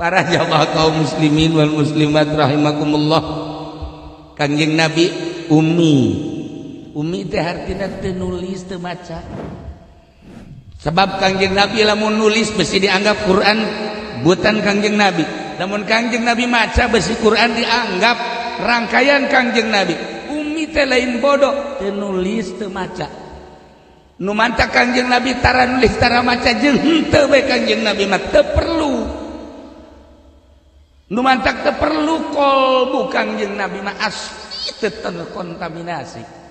Para jamaah kaum muslimin wal muslimat rahimakumullah, Kangjeng Nabi ummi. Ummi teh artina teu nulis teu maca. Sebab Kangjeng Nabi lamun nulis besi dianggap Quran buatan Kangjeng Nabi. Lamun Kangjeng Nabi maca besi Quran dianggap rangkaian Kangjeng Nabi. Ummi teh lain bodoh, teu nulis teu maca. Nu mantak Kangjeng Nabi tara nulis tara maca jeung henteu bae Kangjeng Nabi mah teu perlu. Nu mantak teu perlu kolbu Kangjeng Nabi mah asli teu terkontaminasi.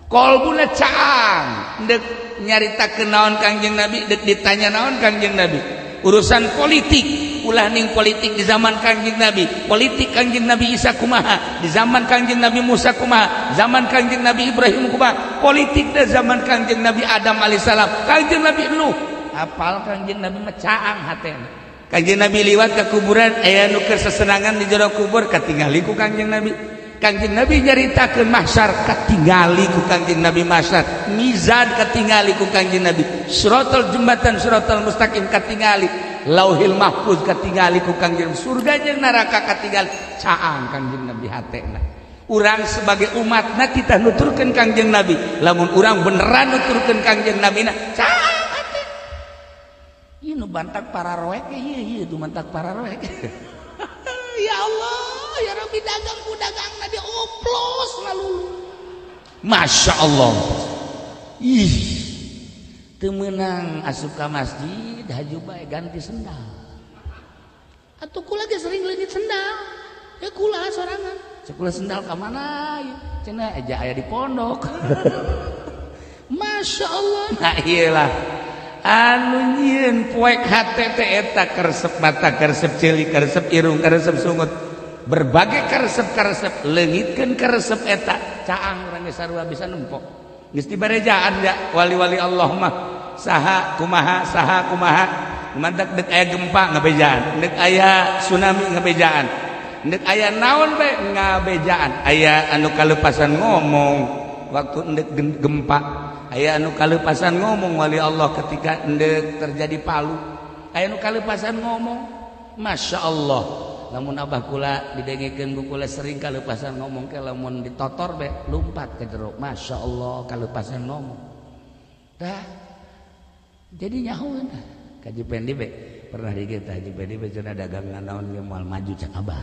Kolbuna caang, dek nyaritakeun naon Kangjeng Nabi, dek ditanya naon Kangjeng Nabi. Urusan politik, ulah ning politik di zaman Kangjeng Nabi, politik Kangjeng Nabi Isa kumaha, di zaman Kangjeng Nabi Musa kumaha, zaman Kangjeng Nabi Ibrahim kumaha, politik di zaman Kangjeng Nabi Adam alaihissalam, Kangjeng Nabi Nuh, apal Kangjeng Nabi mah caang hatena. Kangjeng Nabi liwat ke kuburan, aya nu keur sesenangan di jero kubur, katingali ku Kangjeng Nabi. Kangjeng Nabi nyaritakeun mahsyar, katingali ku Kangjeng Nabi mahsyar, mizan katingali ku Kangjeng Nabi, siratal jembatan siratal mustaqim katingali, lauhil mahfuz katingali ku Kangjeng, surga jeung neraka katingali, caang Kangjeng Nabi hatena. Urang sebagai umatna kita nuturkeun Kangjeng Nabi, lamun urang beneran nuturkeun Kangjeng Nabi na caang hate. Ieu nu bantak para roek, ieu ieu nu mantak para roek. Ya Allah, ya Rabbi, dagang ku dagang na dioplos ngalulu. Masya Allah. Ih, teu meunang asup ka masjid haju bae ganti sendal. Atuh kula ge sering leungit sendal. Ya kula sorangan. Cek kula sendal ka mana ieu? Cenah aja aya di pondok. Masya Allah. Nah iyalah. Anu nyieun poek hate teh eta karesep mata, karesep ceuli, karesep irung, karesep sungut. Berbagai karesep-karesep leungitkeun karesep eta caang urang geus sarua bisa nempok. Geus dibarejaan ya wali-wali Allah mah saha kumaha saha kumaha. Mantak dek aya gempa ngabejaan, dek aya tsunami ngabejaan, dek aya naon bae ngabejaan. Aya anu kalepasan ngomong waktu endek gempa, aya anu kalepasan ngomong wali Allah ketika endek terjadi palu, aya anu kalepasan ngomong. Masya Allah. Lamun abah kula didengekeun ku kula sering kalepasan ngomong ke lamun ditotor be lumpat ke jero. Masya Allah kalepasan ngomong. Dah jadi nyahoeun ka Haji Pendi be pernah di kita Haji Pendi be cenah dagangan naon ge moal maju cak abah.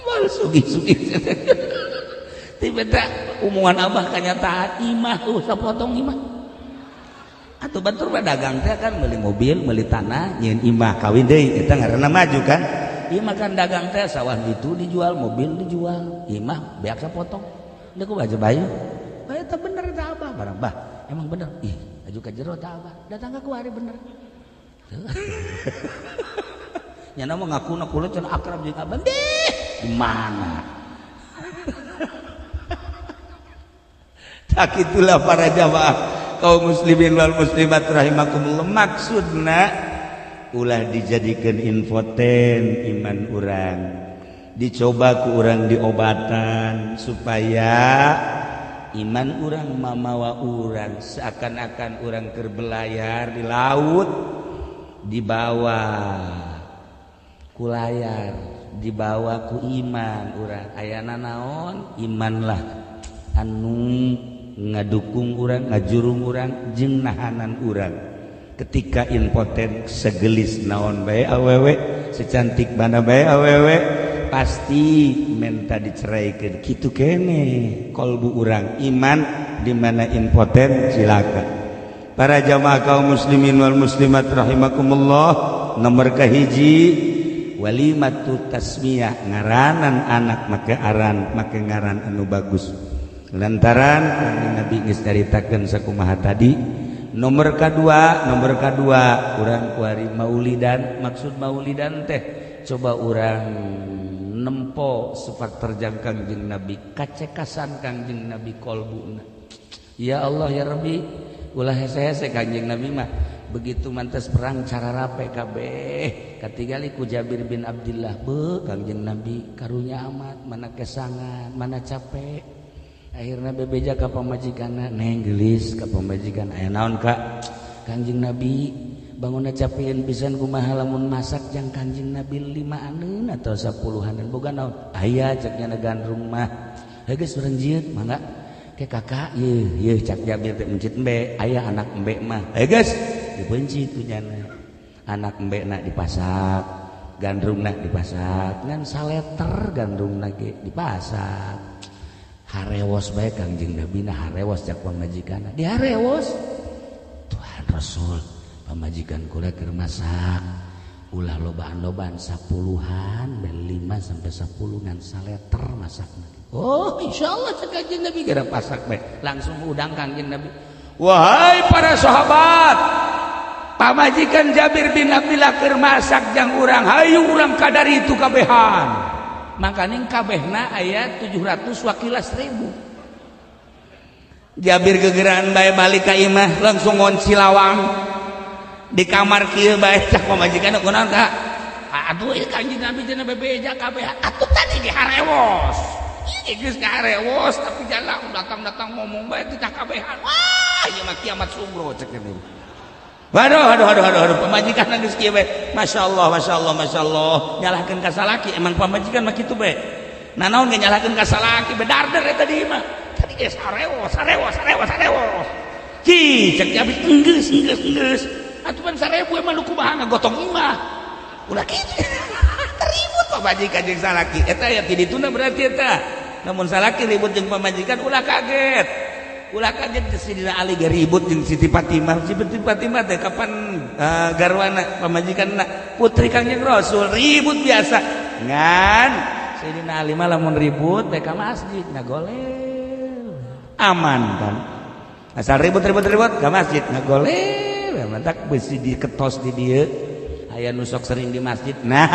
Mal sugi-sugi. Tiba-tiba omongan abah kenyataan imah sapotong imah. Atau batur mah dagang teh kan beli mobil, beli tanah, nyieun imah kawin deui eta ngaranna maju kan. Imah kan dagang teh sawah itu dijual, mobil dijual, imah beak sapotong. Deuk ku baca bayu. Bae eta bener eta abah barang bah. Emang bener. Ih, aju ka jero ta abah. Datang ka kuari bener. Nyana mah ngakuna kula cenah akrab jeung abah. Deh, di mana? Tak itulah para jamaah kaum muslimin wal muslimat rahimakumullah, maksudna ulah dijadikan infoten iman urang, dicoba ku urang diobatan supaya iman urang mamawa urang seakan-akan urang keur belayar di laut dibawa ku layar, dibawa ku iman urang. Ayana naon iman lah anu ngadukung urang, ngajurung urang jeung nahanan urang ketika impoten. Segelis naon bae awewe, secantik mana bae awewe, pasti menta diceraikan. Kitu kene kolbu urang, iman di mana impoten cilaka. Para jamaah kaum muslimin wal muslimat rahimakumullah, nomor kahiji walimatu tasmiyah, ngaranan anak make aran, make ngaran anu bagus lantaran Nabi geus caritakeun sakumaha tadi. Nomor kedua, nomor kedua urang kuari maulidan. Maksud maulidan teh coba urang nempo sepak terjang Kangjeng Nabi, kacekasan Kangjeng Nabi kolbuna. Ya Allah ya Rabbi, ulah hese-hese Kangjeng Nabi mah begitu mantas perang cara rape kabeh. Katingali ku Jabir bin Abdillah, be Kangjeng Nabi karunya amat, mana kesangan mana capek. Akhirna bebeja ka pamajikanna, neng geulis ka pamajikan, aya naon Kak? Kanjeng Nabi bangunna capean pisan, kumaha lamun masak jang Kanjeng Nabi 5-aneun atau 10-aneun, boga naon? Aya cek nya gandrung mah. Heuh geus urang jieut mangga. Ke kakak yeuh yeuh cak Jabir teh mencit embe, aya anak embe mah. Heuh geus dipencit ku nyana. Anak embe na dipasak, gandrungna dipasak, ngan saleter gandrungna ge dipasak. Harewos bae Kangjeng Nabi na harewos cak pamajikanna. Diharewos. Tuhan Rasul, pamajikan kula keur masak. Ulah lobaan-lobaan 10-an, bel 5 sampai 10 ngan saleter masakna. Oh, insyaallah cek Kangjeng Nabi gara pasak bae. Langsung udang Kangjeng Nabi. Wahai para sahabat, pamajikan Jabir bin Abdillah keur masak jang urang, hayu urang kadar itu kabehan. Makanya kabehna aya 700 wakila 1000. Jabir gegeran bae balik ka imah langsung ngonci lawang di kamar kieu bae cak pamajikan kunaon Kak? Aduh ieu Kanjeng Nabi cenah bebeja kabeh. Atuh tadi di harewos. Ieu geus kaharewos tapi jalan datang-datang ngomong bae teh kabehan. Wah, ieu mah kiamat sugro cek teh. Waduh, aduh, aduh, aduh, aduh, pamajikan geus kieu bae. Masyaallah, masyaallah, masyaallah. Nyalahkeun ka salaki, emang pamajikan mah kitu bae. Nah, naon ge nyalahkeun ka salaki, bedarder eta di imah. Tadi geus harewos, harewos, harewos, harewos. Ci, cek Jabir enggeus, enggeus, enggeus. Atuh pan 1000 emang nu kumaha ngagotong imah. Ulah kitu. Teribut pamajikan jeung salaki. Eta ya ti dituna berarti eta. Namun salaki ribut jeung pamajikan ulah kaget. Ulah kaget Sidina Ali ge ribut jeung Siti Fatimah. Siti Fatimah teh kapan garwana pamajikanna putri Kangjeng Rasul ribut biasa. Ngan Sidina Ali mah lamun ribut teh ka masjid ngagolel. Aman kan. Asal ribut-ribut-ribut ka masjid ngagolel. Mantak besi diketos di dieu. Aya nu sok sering di masjid. Nah,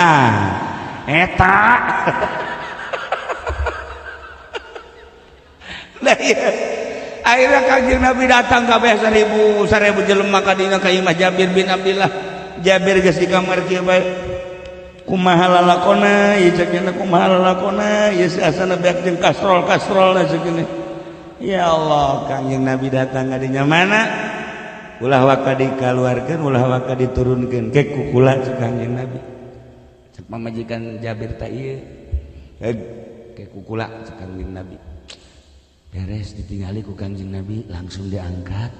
eta. Nah, iya. Akhirnya Kangjeng Nabi datang kabeh 1000 jelema ka dina ka imah Jabir bin Abdillah. Jabir geus di kamar kieu bae. Kumaha lalakona ieu cek nya, kumaha lalakona ieu si asana beak jeung kastrol-kastrol cek nya. Ya Allah, Kangjeng Nabi datang ka dinya mana? Ulah waka dikaluarkeun, ulah waka diturunkeun ke kukula cek Kangjeng Nabi. Cek pamajikan Jabir teh ieu. Ke kukula cek Kangjeng Nabi. Beres ditinggali ku Kangjeng Nabi langsung diangkat.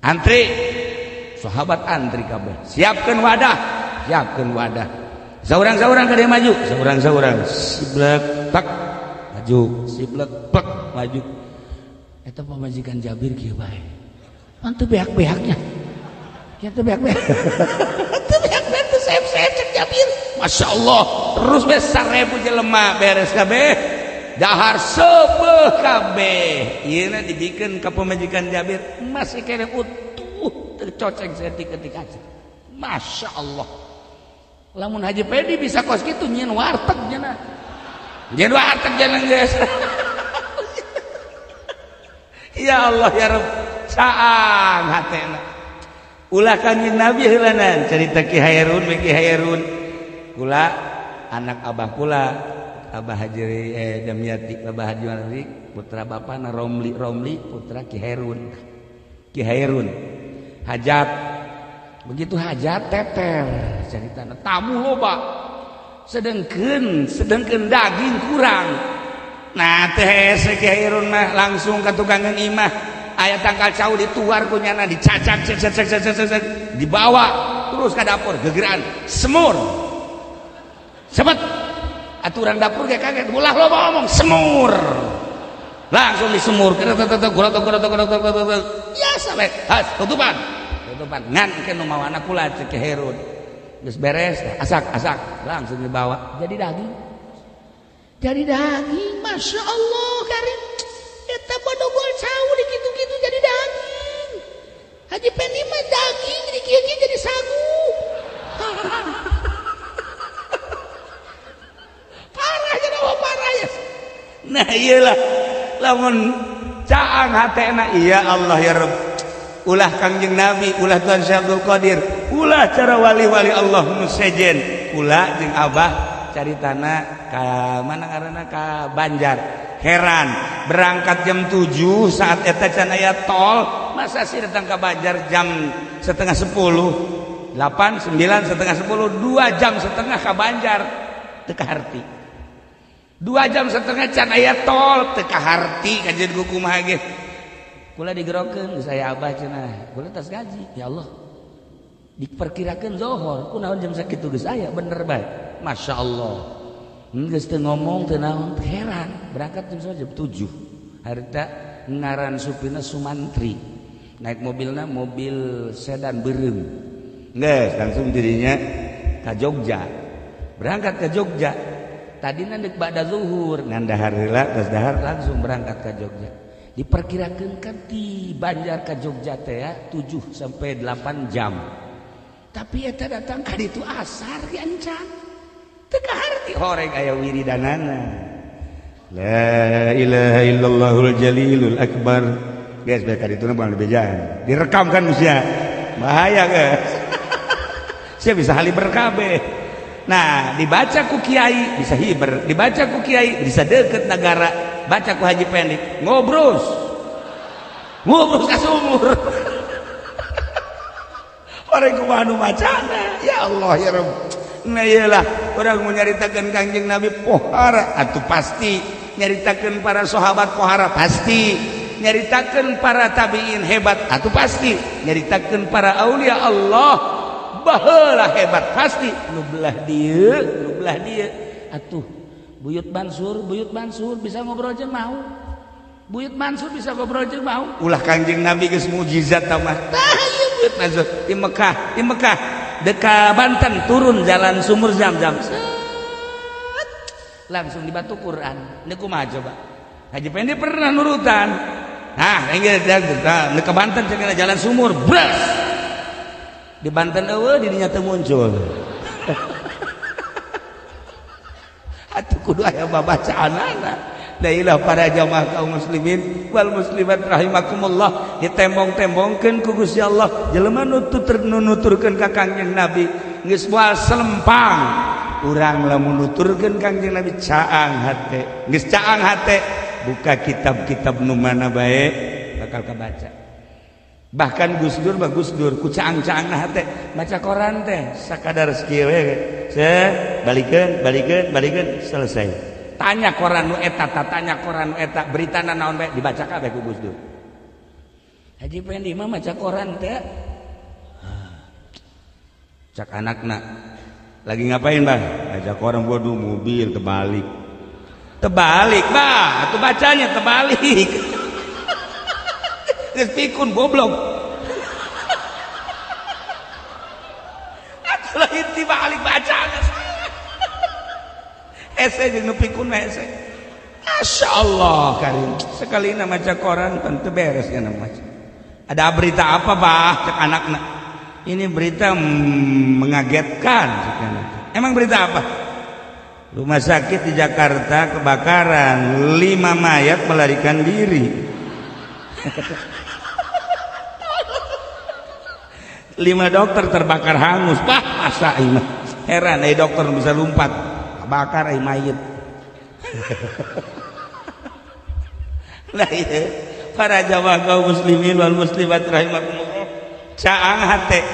Antri. Sahabat antri kabeh. Siapkeun wadah, siapkeun wadah. Saurang-saurang ka dieu maju, saurang-saurang siblek tak maju, siblek pek maju. Eta pamajikan Jabir kieu bae. Pan teu beak-beaknya. Ya teu beak-beak. Teu beak-beak teu seep-seep cek Jabir. Masya Allah, terus beres 1000 jelema beres kabeh. Dahar seubeuh kabeh. Ieuna dibikeun ka pamajikan Jabir masih kene utuh tercoceng saeutik-eutik aja. Masya Allah. Lamun Haji Pedi bisa kos kitu nyieun warteg cenah. Nyieun warteg cenah geus. Ya Allah ya Rabb, caang hatena. Ulah Kanjeng Nabi heulanan cerita Ki Hairun Ki Hairun. Kula anak abah kula Abah Haji Damiati, Abah Haji Malik, putra bapana Romli, Romli putra Ki Hairun. Ki Hairun hajat. Begitu hajat teter ceritana tamu loba. Sedengkeun daging kurang. Nah teh hese Ki Hairun mah langsung ka tukangan imah. Aya tangkal cau dituar ku nyana dicacak cek cek cek cek cek dibawa terus ka dapur gegeran semur. Cepet aturan dapur kayak kaget ulah lo ngomong semur langsung disemur biasa bae has tutupan tutupan ngan ke nu mawana kula cek Herun geus beres asak asak langsung dibawa jadi daging Masya Allah karim eta bodogol cau di kitu-kitu jadi daging Haji Pendi mah daging di kieu-kieu jadi sagu. Parah jadi apa parah ya. Nah iyalah lamun caang hatena iya Allah ya Rabb. Ulah Kangjeng Nabi, ulah Tuhan Syekh Abdul Qadir, ulah cara wali-wali Allah nu sejen, ulah jeung Abah cari tanah ka mana ngaranna ka Banjar. Heran, berangkat jam 7 saat eta can aya tol, masa sih datang ke Banjar jam 9:30, 8, 9, 9:30, 2 jam setengah ke Banjar teu kaharti. 2 jam setengah can aya tol teu kaharti kajian ku kumaha ge. Kula digerokeun geus aya abah cenah, kula tas ngaji. Ya Allah. Diperkirakeun zohor, kunaon jam sakitu geus aya bener bae. Masya Allah. Geus teu ngomong teu naon, heran. Berangkat jam jam 7. Harita ngaran supirna Sumantri. Naik mobilna mobil sedan beureum. Geus langsung dirinya ka Jogja. Berangkat ke Jogja. Tadina deuk ba'da zuhur, ngan dahar heula, geus dahar langsung berangkat ke Jogja. Diperkirakeun kan ti Banjar ka Jogja teh ya 7 sampai 8 jam. Tapi eta datang ka ditu asar ge encan. Teu kaharti horeng aya wiridanana. La ilaha illallahul jalilul akbar. Geus bae ka ditu mah moal dibejaan. Direkam kan usia. Bahaya geus. Sia bisa haliber kabeh. Nah, dibaca ku kiai bisa hiber, dibaca ku kiai bisa deket negara, baca ku Haji Pendi ngobrus. Ngobrus ka sumur. Orang kumaha nu macana? Ya Allah ya Rabb. Nah iyalah orang mau nyaritakeun Kangjeng Nabi pohara atuh pasti, nyaritakeun para sahabat pohara pasti, nyaritakeun para tabiin hebat atuh pasti, nyaritakeun para aulia Allah baheula hebat pasti. Nu belah dieu, nu belah dieu atuh Buyut Mansur bisa ngobrol jeung mau. Buyut Mansur bisa ngobrol jeung mau. Ulah Kangjeng Nabi geus mukjizat tah mah. Tah ieu Buyut Mansur di Mekah, di Mekah deka Banten turun jalan sumur Zam-Zam. Langsung di batu Quran. Ini kumaha coba? Haji Pendi pernah nurutan. Nah, ini ke Banten cenah jalan sumur, bres. Di Banten eueuh di dinya teu muncul. Atuh kudu aya babacaanana. Dailah para jamaah kaum muslimin wal muslimat rahimakumullah, ditembong-tembongkeun ku Gusti Allah jelema nu nuturkeun ka Kangjeng Nabi geus moal selempang. Urang lamun nuturkeun Kangjeng Nabi caang hate, geus caang hate buka kitab-kitab nu mana bae bakal kabaca. Bahkan Gus Dur mah Gus Dur ku caang-caangna hate maca koran teh sakadar sakieu we se balikeun balikeun balikeun selesai. Tanya koran nu eta, tanya koran nu eta, beritana naon bae dibaca kabeh ku Gus Dur. Haji Pendi mah maca koran teh. Cak anakna lagi ngapain, Bang? Baca koran, waduh mobil terbalik. Terbalik, Bah, atuh bacanya terbalik. Geus pikun goblok. Atuh lain tibalik baca. Ese jeung nu pikun mah ese. Masya Allah karim. Sekali na maca koran tentu beres ya maca. Ada berita apa, Bah? Cek anakna. Ini berita mengagetkan. Emang berita apa? Rumah sakit di Jakarta kebakaran, 5 mayat melarikan diri. 5 dokter terbakar hangus. Bah, masa ini? Heran, dokter bisa lompat. Bakar mayit. Nah iya, para jamaah kaum muslimin wal muslimat rahimakumullah. Caang hate,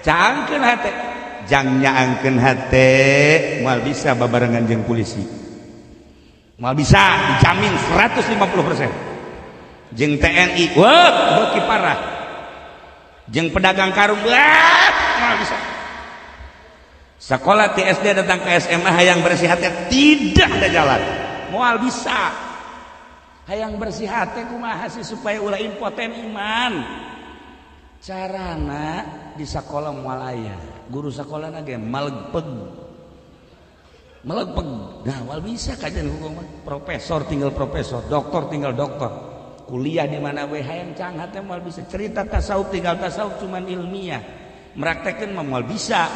caangkeun hate, jang nyaangkeun hate moal bisa babarengan jeung polisi. Moal bisa, dijamin 150%. Jeung TNI, wah, beuki parah. Jeung pedagang karung, wah, moal bisa. Sekolah di SD datang ke SMA hayang bersih hati tidak ada jalan. Moal bisa. Hayang bersih hati kumaha sih supaya ulah impoten iman. Carana di sekolah moal aya. Guru sekolahna ge malegpeg. Malegpeg. Nah, moal bisa kajian hukum mah. Profesor tinggal profesor, doktor tinggal doktor. Kuliah di mana we hayang cang hate moal bisa. Cerita tasawuf tinggal tasawuf cuman ilmiah. Meraktekeun mah moal bisa.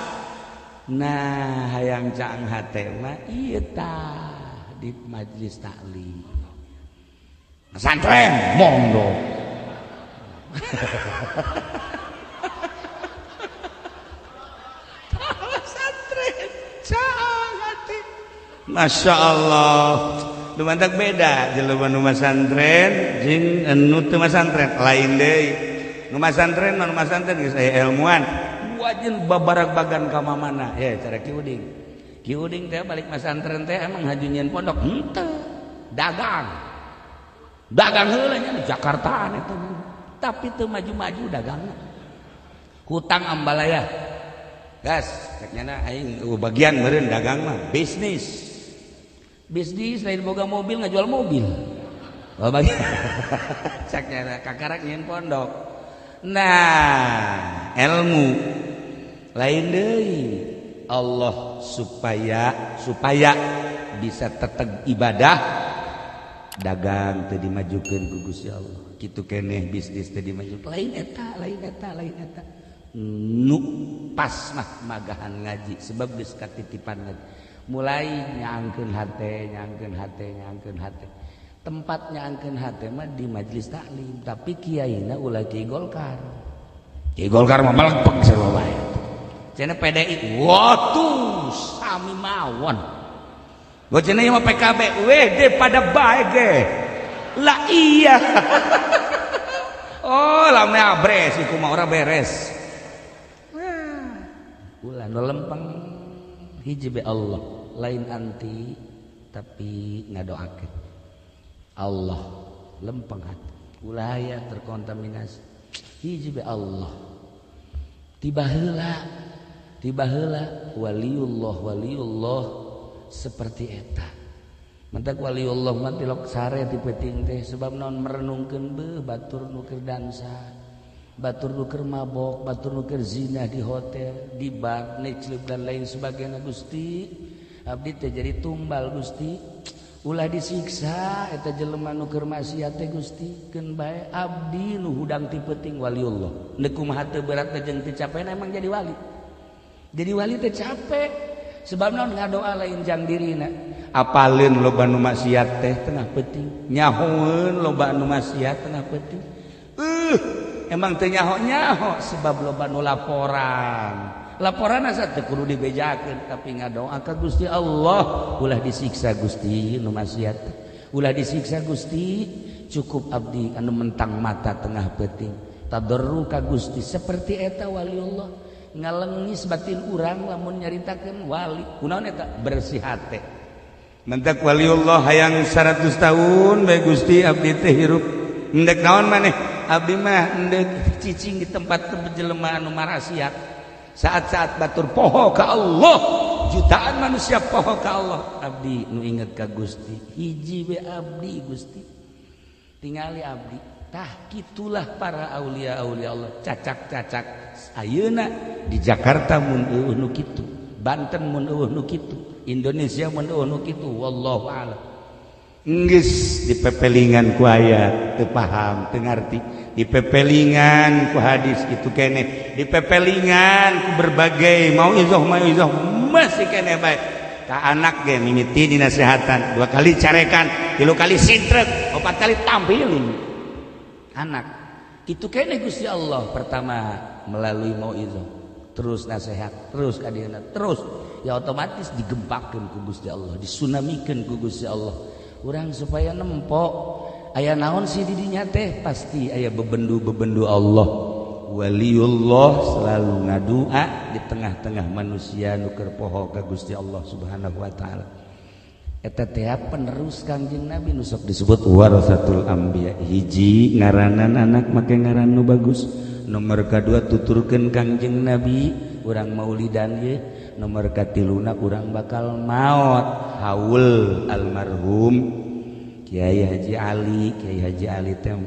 Nah, hayang caang hate mah ieu tah di majelis taklim. Pesantren monggo. Pesantren caang hate. Masya Allah. Nu mantak beda jelema nu masantren jeung nu teu masantren, lain deui. Nu masantren mah, nu masantren geus aya ilmuan, wajin babarag-bagan ka mana ya cara Ki Uding. Ki Uding teh balik masantren teh emang haju nyieun pondok henteu, dagang. Dagang heula nya di Jakartaan eta, tapi teu maju-maju dagangna, hutang ambalaya gas. Cek nyana, aing bagian meureun dagang mah, bisnis bisnis lain boga mobil, ngajual mobil. Oh, bagian cek nyana kakarak nyieun pondok. Nah, ilmu lain deui. Allah supaya supaya bisa tetap ibadah, dagang teu dimajukeun ku Gusti Allah kitu keneh, bisnis teu dimajukeun. Lain eta, lain eta, lain eta. Nu pas mah magahan ngaji, sebab geus katitipan ngaji, mulai nyaangkeun hate, nyaangkeun hate, nyaangkeun hate. Tempat nyaangkeun hate mah di majelis taklim, tapi kiaina ulah kiai Golkar. Kiai Golkar mah melempeng sarua bae. Cenah PDI, watuh sami mawon. Gua cenah ieu mah PKB, weh pada bae ge lah. Iya, oh lame abres iku mah ora beres. Ulah nu lempeng, hiji be Allah. Lain anti, tapi ngadoakeun Allah lempeng hati, ulah aya terkontaminasi. Hiji be Allah. Tiba heula, tiba heula waliullah, waliullah seperti eta. Mantak waliullah mah tilok sare ti peuting teh, sebab naon? Merenungkeun, beuh, batur nu keur dansa, batur nu keur mabok, batur nu keur zina di hotel, di bar, nightclub, dan lain sebagainya. Gusti, abdi teh jadi tumbal, Gusti. Ulah disiksa eta jelema nu keur maksiat teh, Gusti. Keun bae abdi nu hudang ti peuting. Waliullah neuk kumaha teu berat jeung teu capek emang jadi wali. Jadi wali teh capek, sebab naon? Ngadoa lain jang dirina. Apaleun loba nu maksiat teh tengah peuting, nyahoeun loba nu maksiat tengah peuting. Emang teu nyaho-nyaho, sebab loba nu laporan. Laporan asa teu kudu dibejakeun, tapi ngadoa ka Gusti Allah, ulah disiksa, Gusti, nu maksiat, ulah disiksa, Gusti. Cukup abdi anu mentang mata tengah peuting tadarru ka Gusti. Seperti eta waliullah, ngalengis batin urang lamun nyaritakeun wali. Kunaon eta? Bersih hate. Mentak waliullah hayang 100 tahun bae, Gusti, abdi teh hirup endek naon maneh? Abdi mah endek cicing di tempat jelema anu marasiat. Saat-saat batur poho ka Allah, jutaan manusia poho ka Allah, abdi nu inget ka Gusti. Hiji we abdi, Gusti, tingali abdi. Tah, kitulah para aulia aulia Allah. Cacak-cacak ayeuna di Jakarta mun eueuh nu kitu, Banten mun eueuh nu kitu, Indonesia mun eueuh nu kitu, wallahu a'lam. Geus dipepelingan ku ayat teu paham, teu ngarti, dipepelingan ku hadis kitu keneh, dipepelingan ku berbagai mauizah mauizah masih keneh bae. Ka anak ge mimiti dinasehatan, dua kali carekan, tilu kali sintrek, opat kali tampilin anak itu keneh. Gusti Allah pertama melalui mauizah, terus nasihat, terus kadieuna, terus ya otomatis digempakeun ku Gusti Allah, disunamikeun ku Gusti Allah urang supaya nempok aya naon sih di dinya teh. Pasti aya bebendu-bebendu Allah. Waliullah selalu ngadua di tengah-tengah manusia nu keur poho ka Gusti Allah Subhanahu wa taala. Eta teh penerus Kangjeng Nabi, nu sok disebut warasatul anbiya. Hiji, ngaranan anak make ngaran nu bagus. Nomor kadua, tuturkeun Kangjeng Nabi, urang maulidan ye. Nomor katiluna, urang bakal maot, haul almarhum Kiai Haji Ali. Kiai Haji Ali teh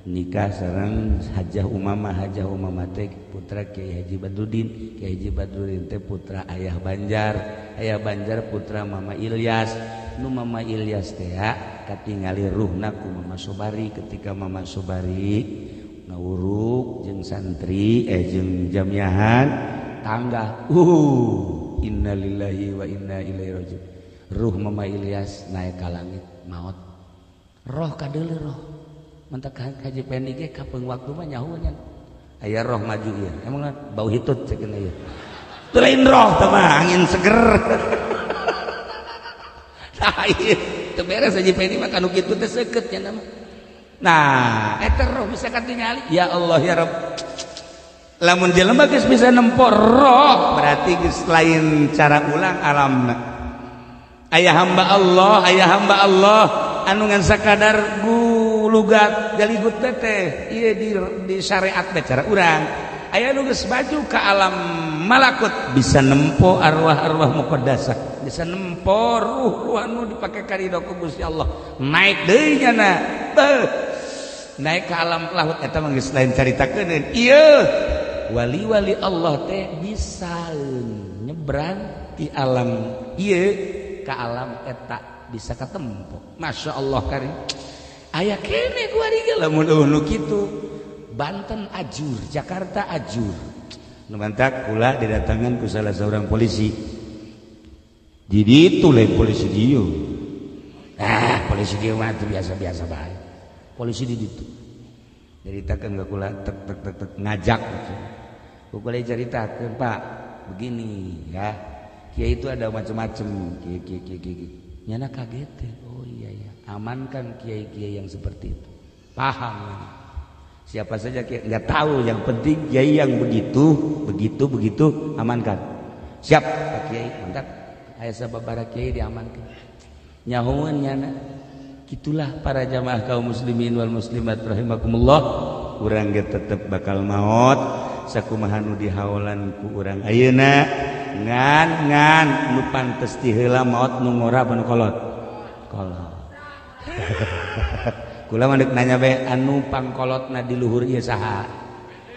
nikah sareng Hajah Umamah. Hajah Umamah teh putra Kiai Haji Badruddin. Kiai Haji Badruddin teh putra Ayah Banjar. Ayah Banjar putra Mama Ilyas. Nu Mama Ilyas teh katingali ruhna ku Mama Sobari. Ketika Mama Sobari ngawuruk jeung santri, jeung jamiahan tangga, innalillahi wa inna ilaihi rajiun, ruh Mama Ilyas naik ka langit, maot roh kadeuleu roh. Mantak Haji Pendi ge kapeung waktu mah nyaho nya aya roh maju ieu, emang bau hitut ceuk ieu. Teu lain roh teh mah, angin seger. Tah ieu teu beres Haji Pendi mah kanu kitu teh seukeut nya mah. Nah, eta roh bisa katingali. Ya Allah ya Rabb. Lamun jelema geus bisa nempo roh, berarti geus lain cara ulang alamna. Aya hamba Allah, aya hamba Allah anu ngan sakadar gulugat galigut teh ieu di syariat teh cara urang. Aya nu geus maju ka alam malakut bisa nempo arwah-arwah muqaddasah, bisa nempo ruh-ruh anu dipake karido ku Gusti Allah. Naik deui nyana. Beuh. Naik ke alam lahut eta mah geus lain caritakeun. Ieu wali-wali Allah teh bisa nyebrang di alam ieu ke alam eta bisa katempo. Masya Allah karim. Aya kene ku ari ge lamun eueuh nu kitu. Banten ajur, Jakarta ajur. Nu mantak kula didatangan ku salah seorang polisi. Jadi itu lain polisi dieu. Ah, polisi dieu mah teu biasa-biasa bae. Polisi di ditu. Nyaritakeun ka kula tek tek tek tek ngajak gitu. Ku kula caritakeun, Pak, begini ya. Kiai itu ada macam-macam, kiai kiai kiai kiai. Nyana kaget ya. Oh iya ya, amankan kiai-kiai yang seperti itu. Paham ya. Siapa saja kiai nggak tahu, yang penting kiai yang begitu, begitu, begitu amankan. Siap Pak Kiai, mantap. Aya sababaraha kiai diamankan. Nyahoeun nyana. Gitulah para jamaah kaum muslimin wal muslimat rahimakumullah. Urang ge tetep bakal maot sakumaha nu dihaolan ku urang ayeuna ngan ngan nu pantes ti heula maot nu ngora apa nu kolot? Kolot. Kula mah deuk nanya bae anu pangkolotna di luhur ieu saha?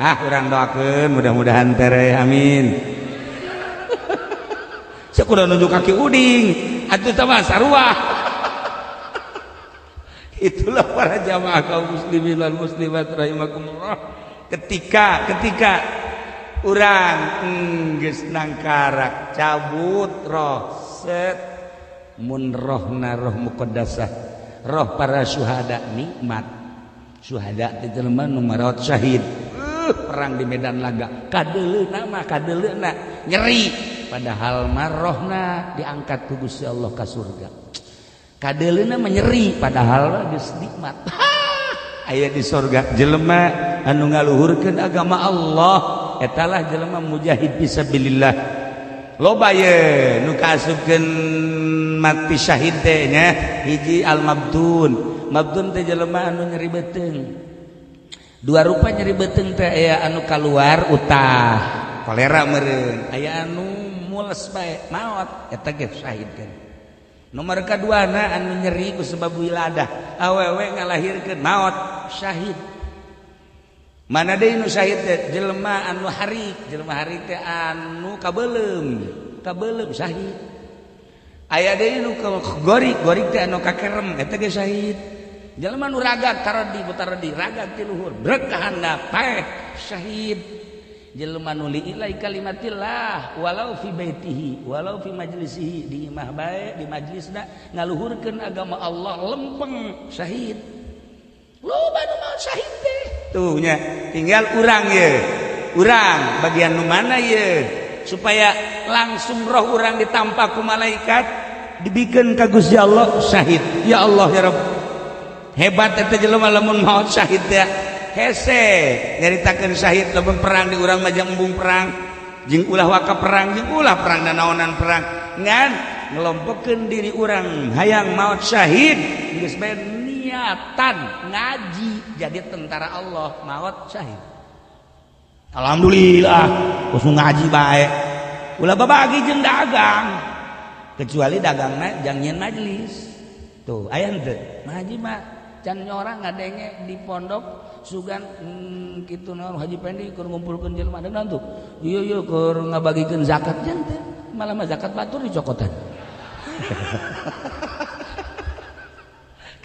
Ah, urang doakeun mudah-mudahan tereh, amin. Sakuda nunjuk kaki uding, atuh tah mah sarua. Itulah para jamaah kaum muslimin wal muslimat rahimakumullah. Ketika ketika urang geus nangkarak cabut roh set mun rohna roh muqaddasah, roh para syuhada nikmat. Syuhada teh jelema nu marawat syahid. Perang di medan laga kadeuleuna mah kadeuleuna nyeri, padahal mah rohna diangkat ku Gusti Allah ka surga. Kadeuleuna mah nyeri padahal geus nikmat. Aya di surga jelema anu ngaluhurkeun agama Allah, etalah jelema mujahid fisabilillah. Loba ye nu kaasupkeun mati syahid teh nya. Hiji al mabtun. Mabtun teh jelema anu nyeri beuteung. Dua rupa nyeri beuteung teh, aya anu kaluar utah kolera meureun, aya anu mules bae maot, eta ge syahid kan. Nomor kaduana anu nyeri ku sebab wiladah, awewe ngalahirkeun maot syahid. Mana deui nu syahid teh? Jelema anu harik. Jelema harik teh anu kabeuleum, kabeuleum syahid. Aya deui nu gorik, gorik teh anu kakerem, eta ge syahid. Jelema nu ragag taradi butaradi ragag ti luhur brek ka handap paeh syahid. Jelema nu li'ilai kalimatillah walau fi baitihi walau fi majlisihi, di imah bae di majlisna ngaluhurkeun agama Allah lempeng syahid. Loba nu maot syahid teh tuh nya, tinggal urang ye, urang bagian nu mana ye supaya langsung roh urang ditampa ku malaikat dibikeun ka Gusti Allah syahid. Ya Allah ya Rabb, hebat eta jelema lamun maot syahid teh. Hese nyaritakeun syahid lamun perang di urang mah embung perang jeung ulah waka perang jeung ulah perang nanaonan perang, ngan ngelompokeun diri urang hayang maot syahid geus bae niatan ngaji jadi tentara Allah maot syahid. Alhamdulillah kudu ngaji bae, ulah babagi jeung dagang, kecuali dagangna jang nyieun majelis tuh aya henteu ngaji mah can nyora ngadenge di pondok sugan kitu naon Haji Pendi keur ngumpulkeun jelema ada tuh ieu ieu keur ngabagikeun zakat jan teh malah mah zakat batur dicokotan.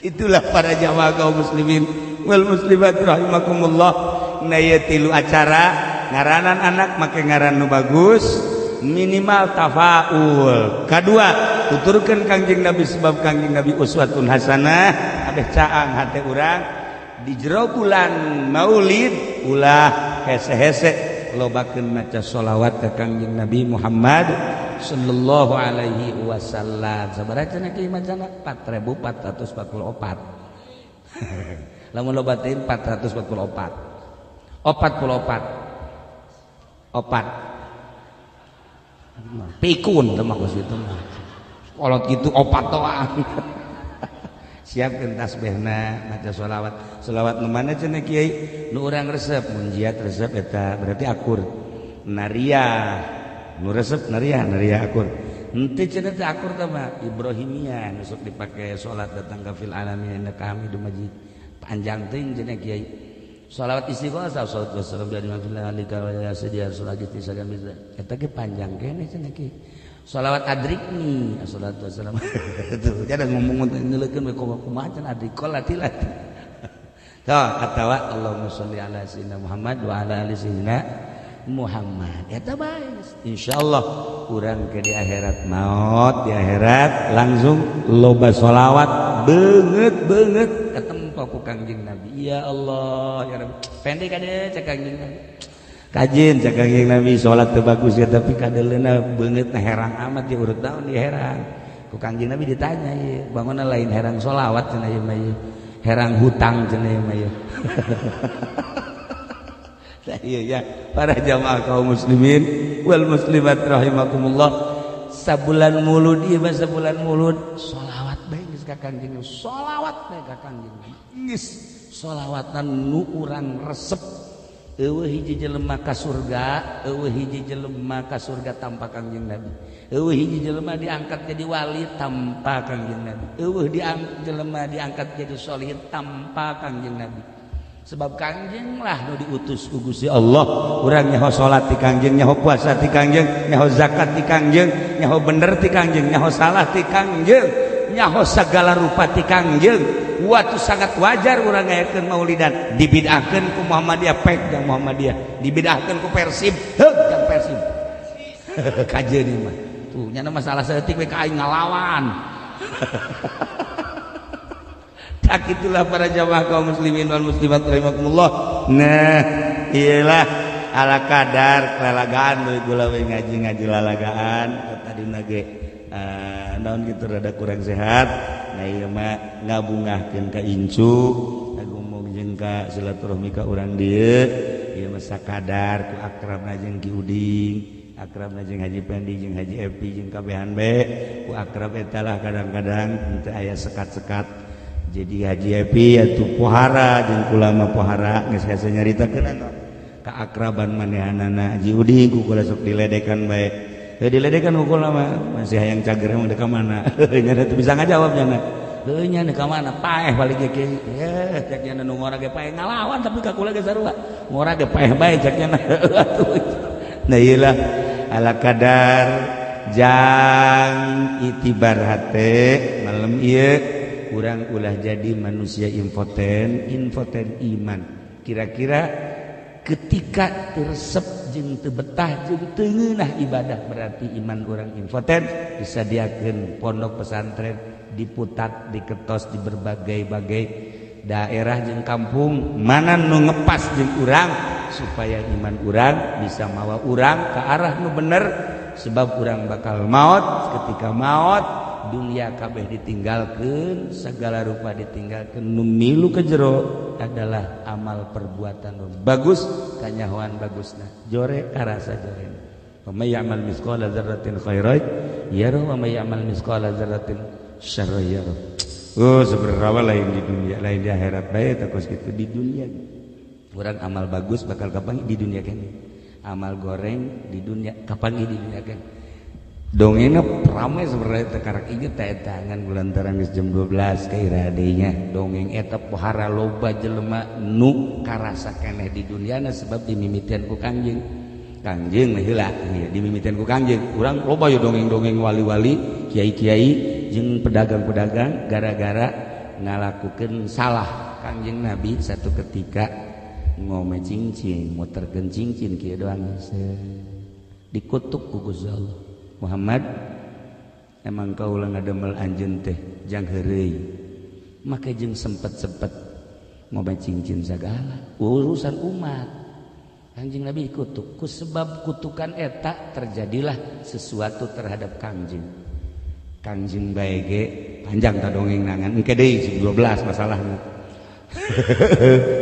Itulah para jamaah kaum muslimin wal muslimat rahimakumullah. Nah ieu tilu acara ngaranan anak make ngaran nu bagus minimal tafaul. Kadua tuturkeun Kangjeng Nabi sebab Kangjeng Nabi uswatun hasanah abeh caang hate urang di jero bulan Maulid ulah hese-hese lobakeun maca sholawat ka Kangjeng Nabi Muhammad sallallahu alaihi wasallam. Sabaraha cenah kieu macana 4444. Lamun loba teh 444. 44. Opat. Pikun teh mah geus kitu mah. Kolot kitu opat doang. Siapkeun tasbihna, maca sholawat. Sholawat nu mana cenah kiai? Nu urang resep, munjiat resep eta berarti akur. Nariah nu resep nariah, nariah akur. Henteu cenah teh akur teh mah Ibrahimiyah nu sok dipake salat datang ka fil alamin innaka Hamidum Majid. Panjang teuing cenah kiai. Sholawat istighosah salatu wassalam dari Rasulullah alika wa ya sayyidi Rasulullah sagan bisa. Eta ge panjang keneh cenah kiai. Sholawat adrikni salatu wassalam. Tuh jadi ngomong nyeleukeun we kumaha cenah adrikol lati-lati. Tah atawa Allahumma sholli ala sayyidina Muhammad wa ala ali sayyidina Muhammad. Eta bae. Insyaallah urang ke di akhirat maut, di akhirat langsung loba sholawat beungeut-beungeut katempo ku Kangjeng Nabi. Ya Allah ya Rabbi. Pendek kade cek Kangjeng Nabi. Kajin cek Kangjeng Nabi salat teu bagus ya tapi kadeleuna beungeutna herang amat di urut naon di herang. Ku Kangjeng Nabi ditanya ieu, bangunna lain herang sholawat cenah ieu mah ieu. Herang hutang cenah ieu mah ieu. Nah, iya ya para jamaah kaum muslimin wal muslimat rahimakumullah. Sabulan mulud ieu mah sabulan mulud sholawat bae geus ka Kangjeng, sholawat bae ka Kangjeng. Geus sholawatan nu urang resep. Eueuh hiji jelema ka surga, eueuh hiji jelema ka surga tanpa Kangjeng Nabi. Eueuh hiji jelema diangkat jadi wali tanpa Kangjeng Nabi. Eueuh jelema diangkat jadi sholihin tanpa Kangjeng Nabi. Sebab Kangjeng lah nu diutus ku Gusti Allah. Urang nyaho salat ti Kangjeng, nyaho puasa ti Kangjeng, nyaho zakat ti Kangjeng, nyaho bener ti Kangjeng, nyaho salah ti Kangjeng, nyaho segala rupa ti Kangjeng. Waktu sangat wajar urang ngayakeun maulidan, dibid'ahkeun ku Muhammadiyah pek jang Muhammadiyah, dibid'ahkeun ku Persib heug jang Persib. Kajeun ieu mah. Tuh nya masalah saeutik we ka aing ngalawan. Tak itulah para jamaah kaum muslimin wal muslimat rahimakumullah. Nah, iyalah ala kadar lalagaan we gula we ngaji-ngaji lalagaan tadi nage naon gitu rada kurang sehat. Nah ieu mah ngabungahkeun ka incu, ngagumung jeung ka silaturahmi ka urang dieu. Ieu mah sakadar ku akrabna jeung Ki Uding, akrabna jeung Haji Pendi jeung Haji Epi jeung kabehan be. Ku akrab eta lah kadang-kadang henteu aya sekat-sekat. Jadi Haji Epi atuh pohara jeung kula mah pohara geus hese nyaritakeun anu kaakraban manehanana. Haji Uding ku kula sok diledekan bae. Heuh diledekan ku kula mah masih hayang cager mah ka mana. Nya teu bisa ngajawab nya. Heuh nya ka mana paeh balik ge kieu. Heuh cek nya nu ngora ge paeh ngalawan tapi ka kula ge sarua. Ngora ge paeh bae cek nya. Nah ieu lah ala kadar jang itibar hate malam ieu urang ulah jadi manusia impoten, impoten iman. Kira-kira ketika teresep jeung teu betah jeung teu ngeunah ibadah berarti iman urang impoten. Disadiakeun pondok pesantren diputat diketos di berbagai-bagai daerah jeung kampung mana nu ngepas jeung urang supaya iman urang bisa mawa urang ke arah nu bener. Sebab urang bakal maut, ketika maut dunia kabeh ditinggalkeun, segala rupa ditinggalkeun, nu milu ke jero adalah amal perbuatan nu bagus, kanyahoan bagusna jore karasa jore. Wa may ya'mal mithqala dzarratin khairan yarah wa may ya'mal mithqala dzarratin syarran yarah. Oh seberapa lain di dunia lain di akhirat bae takos kitu di dunia. Urang amal bagus bakal kapan di dunia keneh. Amal goreng di dunia kapan di dunia keneh. Dongengna rame sebenarnya tekarak inget teh tangan bulantaran geus jam 12 ka iradenya. Dongeng eta pohara loba jelema nu karasa keneh di duniana sebab dimimitian ku Kangjeng. Kangjeng mah heula dimimitian ku Kangjeng. Urang loba yo dongeng-dongeng wali-wali, kiai-kiai jeung pedagang-pedagang gara-gara ngalakukeun salah. Kangjeng Nabi satu ketika ngome cincin, muterkeun cincin kieu doang dikutuk ku Gusti Allah. Muhammad emang kaula ngadamel anjeun teh jang heureuy make jeung sempet-sempet ngome cincin sagala urusan umat. Kangjeng Nabi kutuk. Ku sebab kutukan eta terjadilah sesuatu terhadap Kangjeng. Kangjeng bae ge panjang ta dongeng nangan engke deui 12 masalahna.